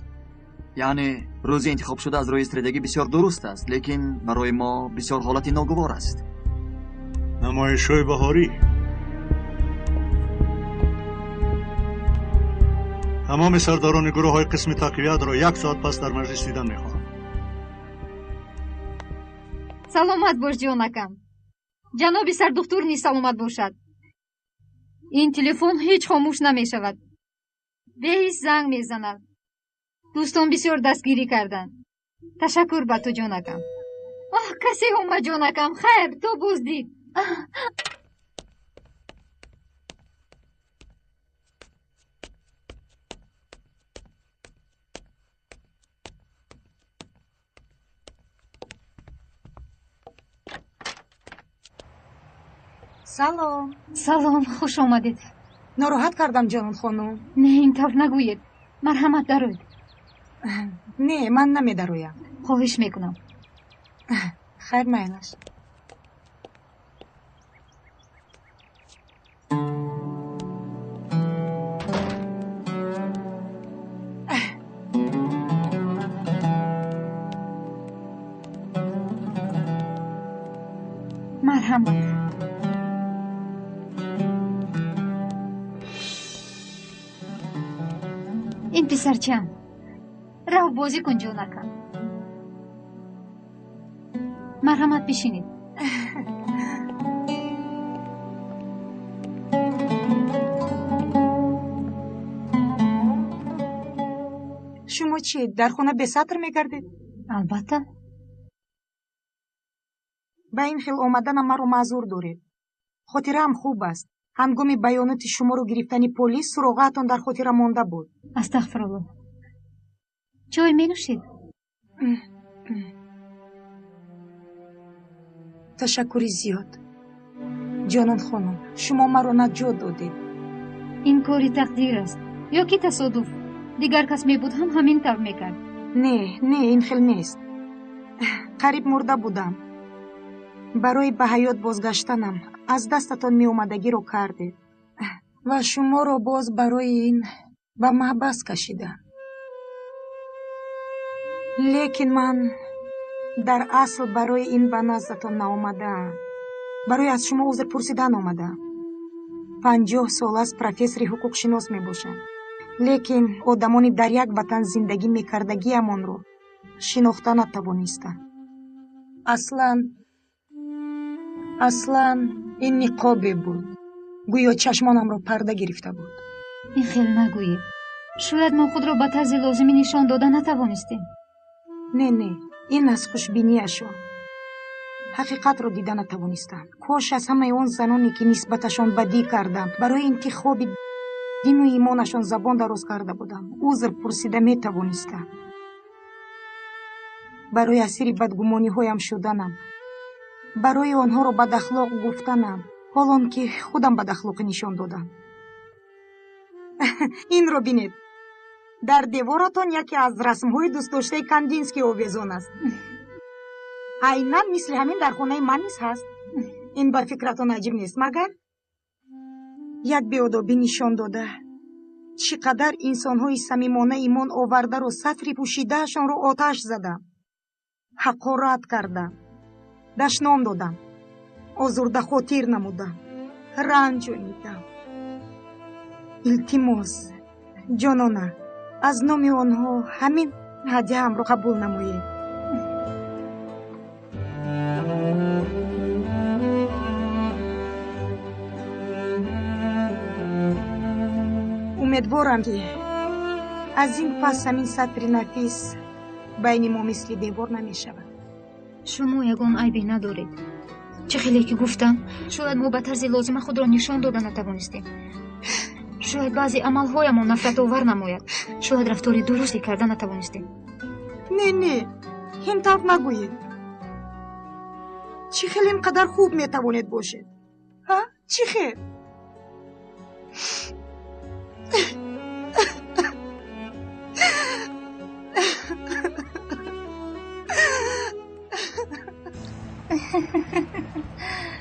Speaker 10: یعنی روز انتخاب شده از روی استراتژی بسیار درست است، لیکن برای ما بسیار حالت ناگوار است.
Speaker 8: نمایش های بهاری تمام سرداران گروه های قسم تقویت را یک ساعت پس در مجلس دیدن میخواهم.
Speaker 4: Саломат бош, ҷонакам. Ҷаноби сардухтур низ саломат бошад. Ин телефон ҳеҷ хомӯш намешавад. Беҳис занг мезанад. Дӯстон бисёр дастгирӣ карданд. Ташаккур ба ту, ҷонакам. Оҳ, касе омад, ҷонакам. Хайр, то боз дид.
Speaker 6: Салом.
Speaker 4: Салом, хуш омадед.
Speaker 6: Нороҳат кардам, ҷонон хонум?
Speaker 4: Не, ин тавр нагӯед. Марҳамат, дароед.
Speaker 6: Не, ман намедароям.
Speaker 4: Хоҳиш мекунам.
Speaker 6: Хайр, майлаш.
Speaker 4: Марҳамат. Ин писарчам. Рав бозӣ кун, ҷонакам. Марҳамат, бишинед.
Speaker 6: Шумо чӣ, дар хона бесатр мегардед?
Speaker 4: Албатта.
Speaker 6: Ба ин хел омаданам маро маъзур доред. Хотираам хуб аст. Ҳангоми баёноти шуморо гирифтани полис суроғаатон дар хотира монда буд.
Speaker 4: Астағфируллоҳ. Чой менӯшед?
Speaker 6: Ташаккури зиёд. Ҷонон хонум, шумо маро наҷот додед.
Speaker 4: Ин кори тақдир аст ё ки тасодуф? Дигар кас мебуд ҳам ҳамин тавр мекард.
Speaker 6: Не, не, ин хел нест. Қариб мурда будам. Барои ба ҳаёт бозгаштанам аз дастатон меомадагиро кардед ва шуморо боз барои ин ба маҳбас кашидам. Лекин ман дар асл барои ин ба наздатон наомадаам. Барои аз шумо узр пурсидан омадаам. 50 сол аст профессори ҳуқуқшинос мебошам. Лекин одамони дар як ватан зиндагӣ мекардагиамонро шинохта натавонистам. Аслан ин ниқобе буд. Гӯё чашмонамро парда гирифта буд.
Speaker 4: Ин хел нагӯед. Шояд мо худро ба тарзи лозимӣ нишон дода натавонистем.
Speaker 6: Не, не, ин аз хушбинияшон. Ҳақиқатро дида натавонистам. Кош аз ҳамаи он заноне, ки нисбаташон бадӣ кардам, барои интихоби дину имонашон забон дароз карда будам, узр пурсида метавонистам. Барои асири бадгумониҳоям шуданам, барои онҳоро бадахлоқ гуфтанам, ҳолон ки худам бадахлоқӣ нишон додам. Инро бинед. Дар деворатон яке аз расмҳои дӯстдоштаи Кандинский овезон аст. Айнан мисли ҳамин дар хонаи ман низ ҳаст. Ин ба фикратон аҷиб нест, магар? Як беодобӣ нишон дода, чӣ қадар инсонҳои самимона имон овардаро сатри пӯшидаашонро оташ задам, ҳақорат кардам, дашном додам, озурдахотир намудам, ранҷонидам. Илтимос, ҷонона, аз номи онҳо ҳамин ҳадияамро қабул намоед. Умедворам, ки аз ин пас ҳамин сатри нафис байни мо мисли девор намешавад.
Speaker 4: Шумо ягон айбе надоред. Чӣ хеле ки гуфтам, шояд мо ба тарзи лозима худро нишон дода натавонистем. Шояд баъзе амалҳоямон нафратовар намояд. Шояд рафтори дурусте карда натавонистем.
Speaker 6: Не, не, ин тавр нагӯед. Чӣ хел ин қадар хуб метавонед бошед? Ҳа? Чӣ хел?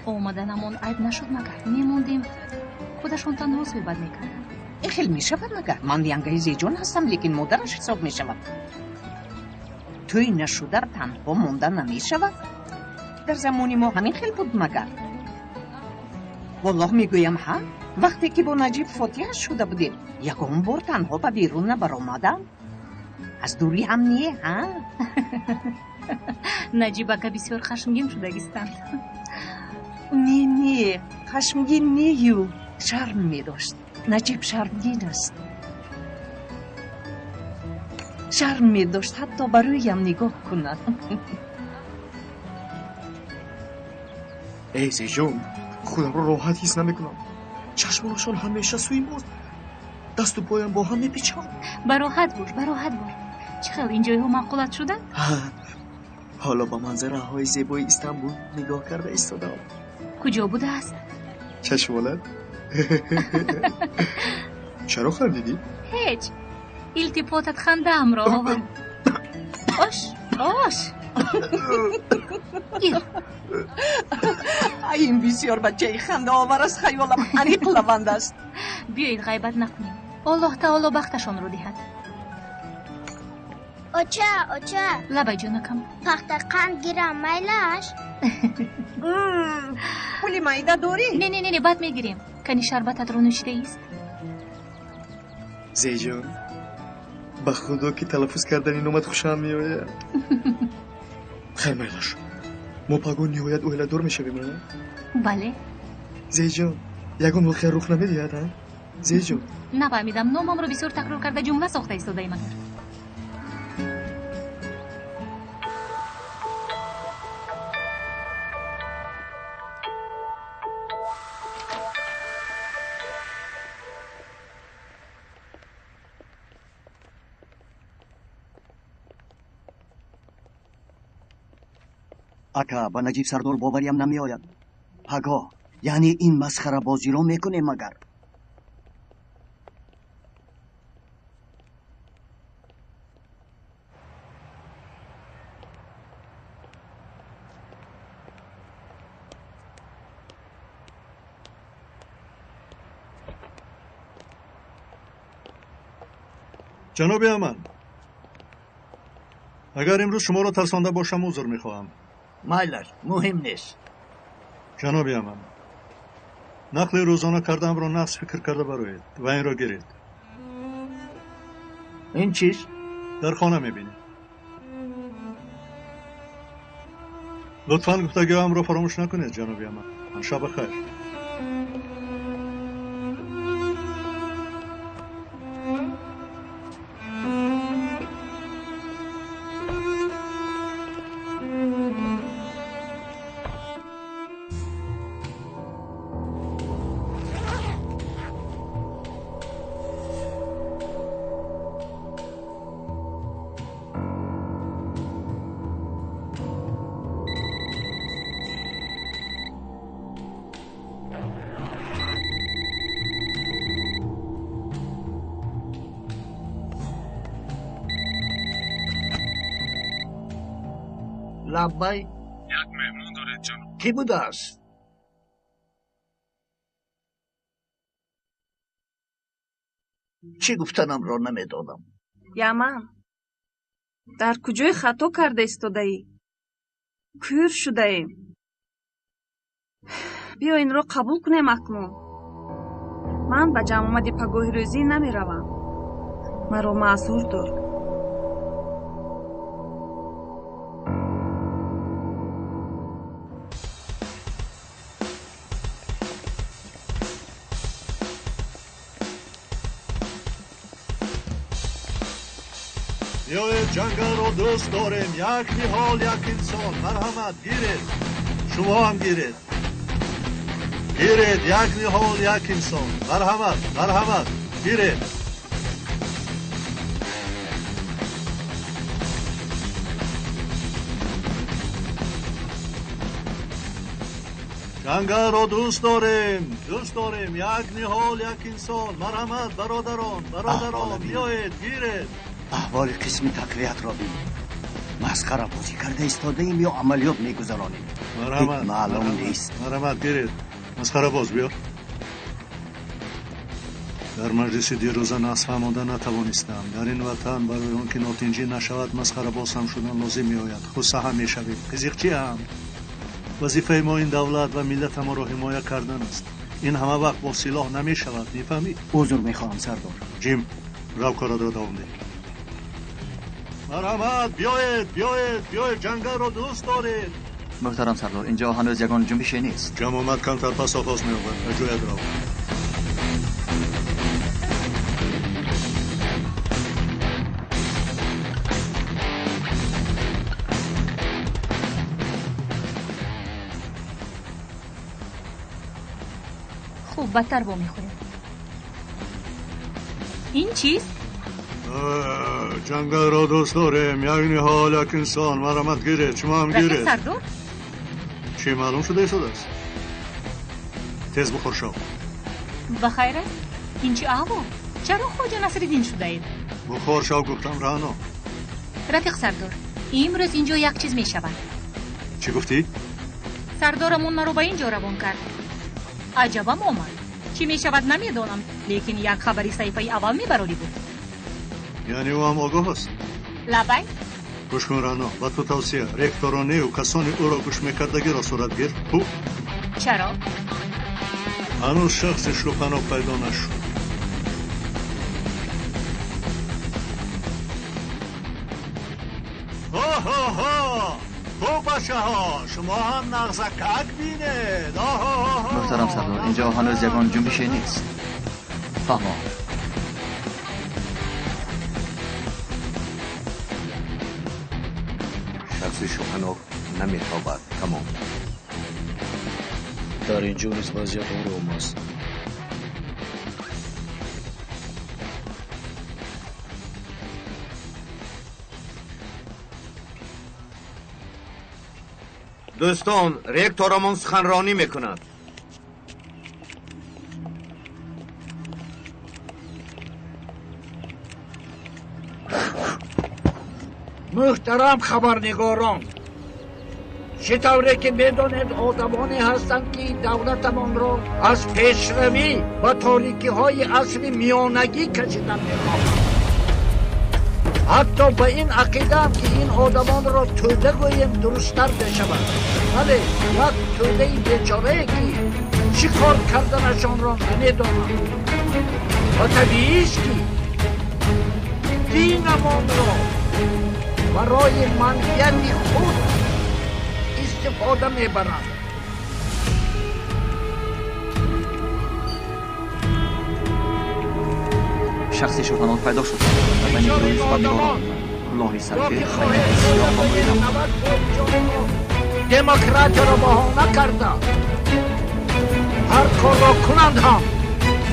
Speaker 11: Омаданамон айб нашуд магар? Мемондем, худашон танҳо суҳбат мекарданд.
Speaker 14: Ин хел мешавад магар? Ман янгаи зеҷон ҳастам, лекин модараш ҳисоб мешавад. Тӯй нашуда танҳо монда намешавад. Дар замони мо ҳамин хел буд магар? Валлоҳ мегӯям, ҳа, вақте ки бо Наҷиб фотиҳа шуда будем, ягон бор танҳо ба берун набаромадам. Аз дурӣ ҳам не, ҳа?
Speaker 11: Наҷиб ака бисёр хашмгин шудагистанд.
Speaker 14: Не, не, хашмгин нею, шарм медошт. Наҷиб шармгин аст. Шарм медошт, ҳатто ба рӯям нигоҳ кунад.
Speaker 17: Эй Зеҷон, худамро роҳат ҳис намекунам. Чашмонашон ҳамеша сӯи мост. Дасту поям бо ҳам мепечанд.
Speaker 11: Бароҳат бош, бароҳат бош. Чӣ хел ин ҷойҳо маъқулат шуданд?
Speaker 17: Ҳоло ба манзараҳои зебои Истанбул нигоҳ карда истодаам.
Speaker 11: Куҷо будааст?
Speaker 17: Чашмонат? Чаро хандидӣ?
Speaker 11: Ҳеҷ. Илтифотат хандаамро овард. Ош, ош. Гир.
Speaker 14: Ин бисёр бачаи хандаовар аст, хаёлам аниқ лаванд аст.
Speaker 11: Биёед ғайбат накунем. Аллоҳ таоло бахташонро диҳад.
Speaker 16: Оча, оча.
Speaker 11: Лабай ҷонакам.
Speaker 16: Пахтақанд гирам, майлаш?
Speaker 14: Пули майда дорӣ?
Speaker 11: Не, не, не, баъд мегирем. Кани шарбататро нӯшидаист?
Speaker 17: Зеҷон, ба худо ки талаффуз кардани номат хушам меояд. Хайр, майлаш. Мо пагоҳ ниҳоят оиладор мешавем, а?
Speaker 11: Бале.
Speaker 17: Зеҷон, ягон воқеа рух намедиҳад, а? Зеҷон.
Speaker 11: Нафаҳмидам, номамро бисёр такрор карда ҷумла сохта истодаем агар.
Speaker 3: Ака, ба Наҷиб сардор бовариам намеояд. Пагоҳ, яъне ин масхарабозиро мекунем магар?
Speaker 8: Ҷаноби Аман, агар имрӯз шуморо тарсонда бошам, узр мехоҳам.
Speaker 13: Майлаш, муҳим нест.
Speaker 8: Ҷаноби Аман, нақли рӯзона кардаамро нағз фикр карда бароед ва инро гиред.
Speaker 13: Ин чиз?
Speaker 8: Дар хона мебинед. Лутфан гуфтагиҳоамро фаромӯш накунед, ҷаноби Аман. Шаб бахайр.
Speaker 13: Лаббай.
Speaker 18: Як меҳмон доред, ҷаноб.
Speaker 13: Кӣ будааст? Чӣ гуфтанамро намедонам.
Speaker 19: Яман, дар куҷои хато карда истодаӣ? Кӯр шудаем. Биё инро қабул кунем акнун. Ман ба ҷамъомади пагоҳи рӯзӣ намеравам. Маро маъзур дор.
Speaker 8: Биёед ҷангалро дӯст дорем. Як ниҳол, як инсон. Марҳамат, гиред. Шумо ҳам гиред. Гиред, як ниҳол, як инсон. Марҳамат, марҳамат, гиред. Ҷангалро дӯст дорем, дӯст дорем. Як ниҳол, як инсон. Марҳамат, бародарон, бародарон, биёед, гиред.
Speaker 3: Аҳволи қисми тақвиятро бин. Масхарабозӣ карда истодаем ё амалиёт мегузаронем?
Speaker 8: Марҳамат,
Speaker 3: маълум нест.
Speaker 8: Марҳамат, гиред. Масхарабоз биё. Дар маҷлиси дирӯза нағз фаҳмонда натавонистам. Дар ин ватан барои он ки нотинҷӣ нашавад, масхарабоз ҳам шудан лозим меояд. Хусса ҳам мешавем, қизиқчӣ ҳам. Вазифаи мо ин давлат ва миллатамонро ҳимоя кардан аст. Ин ҳама вақт бо силоҳ намешавад, мефаҳмӣ?
Speaker 3: Узр мехоҳам, сардор.
Speaker 8: Ҷим, рав, коратро давом деҳ. Марҳамат, биёед, биёед, биёед, ҷангалро дӯст доред.
Speaker 10: Муҳтарам сардор, инҷо ҳанӯз ягон ҷунбише нест.
Speaker 8: Ҷамъомад камтар пас оғоз меёбад. Ба ҷоят рав.
Speaker 11: Хуб, бадтар вомехӯрем. Ин чист?
Speaker 8: Ҷангалро дӯст дорем. Як ниҳол, як инсон. Марҳамат, гиред, шумо ҳам
Speaker 11: Рафиқ
Speaker 8: гиред.
Speaker 11: сардор?
Speaker 8: Чӣ маълум шуда истодааст? Тез бухор шав.
Speaker 11: Ба хайр аст? Ин чӣ аҳвол? Чаро Хоҷа Насриддин шудаед?
Speaker 8: Бухор шав гуфтам, Раъно.
Speaker 11: Рафиқ сардор, имрӯз инҷо як чиз мешавад.
Speaker 8: Чӣ гуфтӣ?
Speaker 11: Сардорамон маро ба ин ҷо равон кард. Аҷабам омад. Чӣ мешавад намедонам, лекин як хабари саҳифаи аввал мебарорӣ буд.
Speaker 8: Яъне ӯ ҳам огоҳ аст?
Speaker 11: Лабай?
Speaker 8: Гӯш кун, Раъно, ба ту тавсия, ректорро нею касони ӯро гӯш мекардагиро сурат гир. Хуб?
Speaker 11: Чаро?
Speaker 8: Ҳанӯз шахси шубҳанок пайдо нашуд. Оҳоҳо! Хуб, бачаҳо, шумо ҳам нағзакак бинед. Оҳоҳо!
Speaker 10: Муҳтарам сардор, инҷо ҳанӯз ягон ҷунбише нест. Фаҳмо.
Speaker 3: Шахси шубҳанок наметобад. Тамом.
Speaker 17: Дар ин ҷо низ вазъият ором аст.
Speaker 3: Дӯстон, ректорамон суханронӣ мекунад.
Speaker 13: Муҳтарам хабарнигорон, чӣ тавре ки медонед, одамоне ҳастанд, ки давлатамонро аз пешравӣ ба торикиҳои асри миёнагӣ кашидан мехоҳанд. Ҳатто ба ин ақидаам, ки ин одамонро тӯда гӯем дурусттар мешавад. Вале як тӯдаи бечорае, ки чӣ кор карданашонро намедонанд. Ва табиист, ки динамонро барои манфиати худ истифода мебаранд.
Speaker 10: Шахси шубҳанок пайдо шуд. Дар байни гурӯҳи хабарнигорон кулоҳи сафед, айнаки сиёҳ ва мӯи рамз.
Speaker 13: Демократияро баҳона карда ҳар корро кунанд ҳам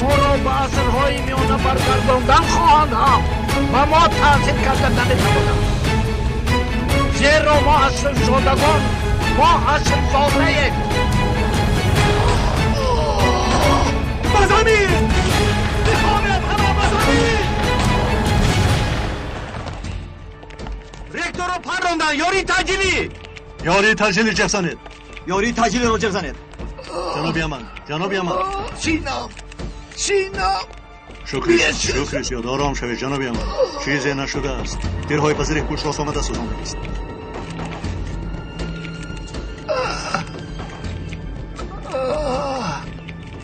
Speaker 13: моро ба асрҳои миёна баргардондан хоҳанд ҳам ба мо таъсир карда наметавонанд, зеро мо асрзодагон, мо асрзодаем.
Speaker 8: Ба замин! Бихобед ҳама, ба замин!
Speaker 3: Ректорро парронданд! Ёрии таъҷилӣ!
Speaker 8: Ёрии таъҷилӣ ҷеғ занед!
Speaker 10: Ёрии таъҷилиро ҷеғ занед!
Speaker 8: Ҷаноби Аман, ҷаноби Аман!
Speaker 13: Синам, синам!
Speaker 8: Шукри, шукри зиёд, ором шавед, ҷаноби Аман. Чизе нашудааст. Тирҳои ба зиреҳпӯш рост омада сӯзондагист.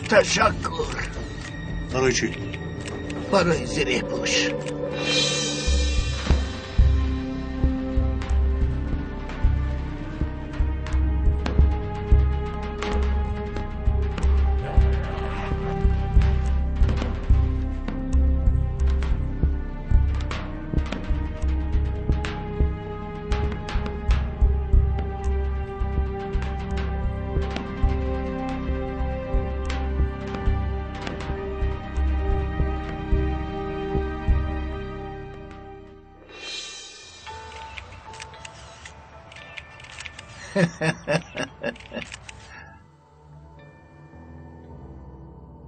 Speaker 13: Ташаккур.
Speaker 8: Барои чӣ?
Speaker 13: Барои зиреҳпӯш.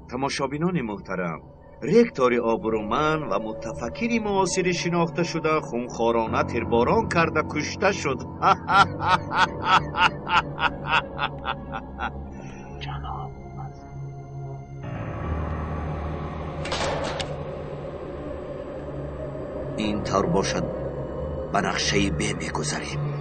Speaker 3: Тамошобинони муҳтарам, ректори обрӯманд ва мутафаккири муосири шинохташуда хунхорона тирборон карда кушта шуд. Ин тавр бошад, ба нақшаи Б мегузарем.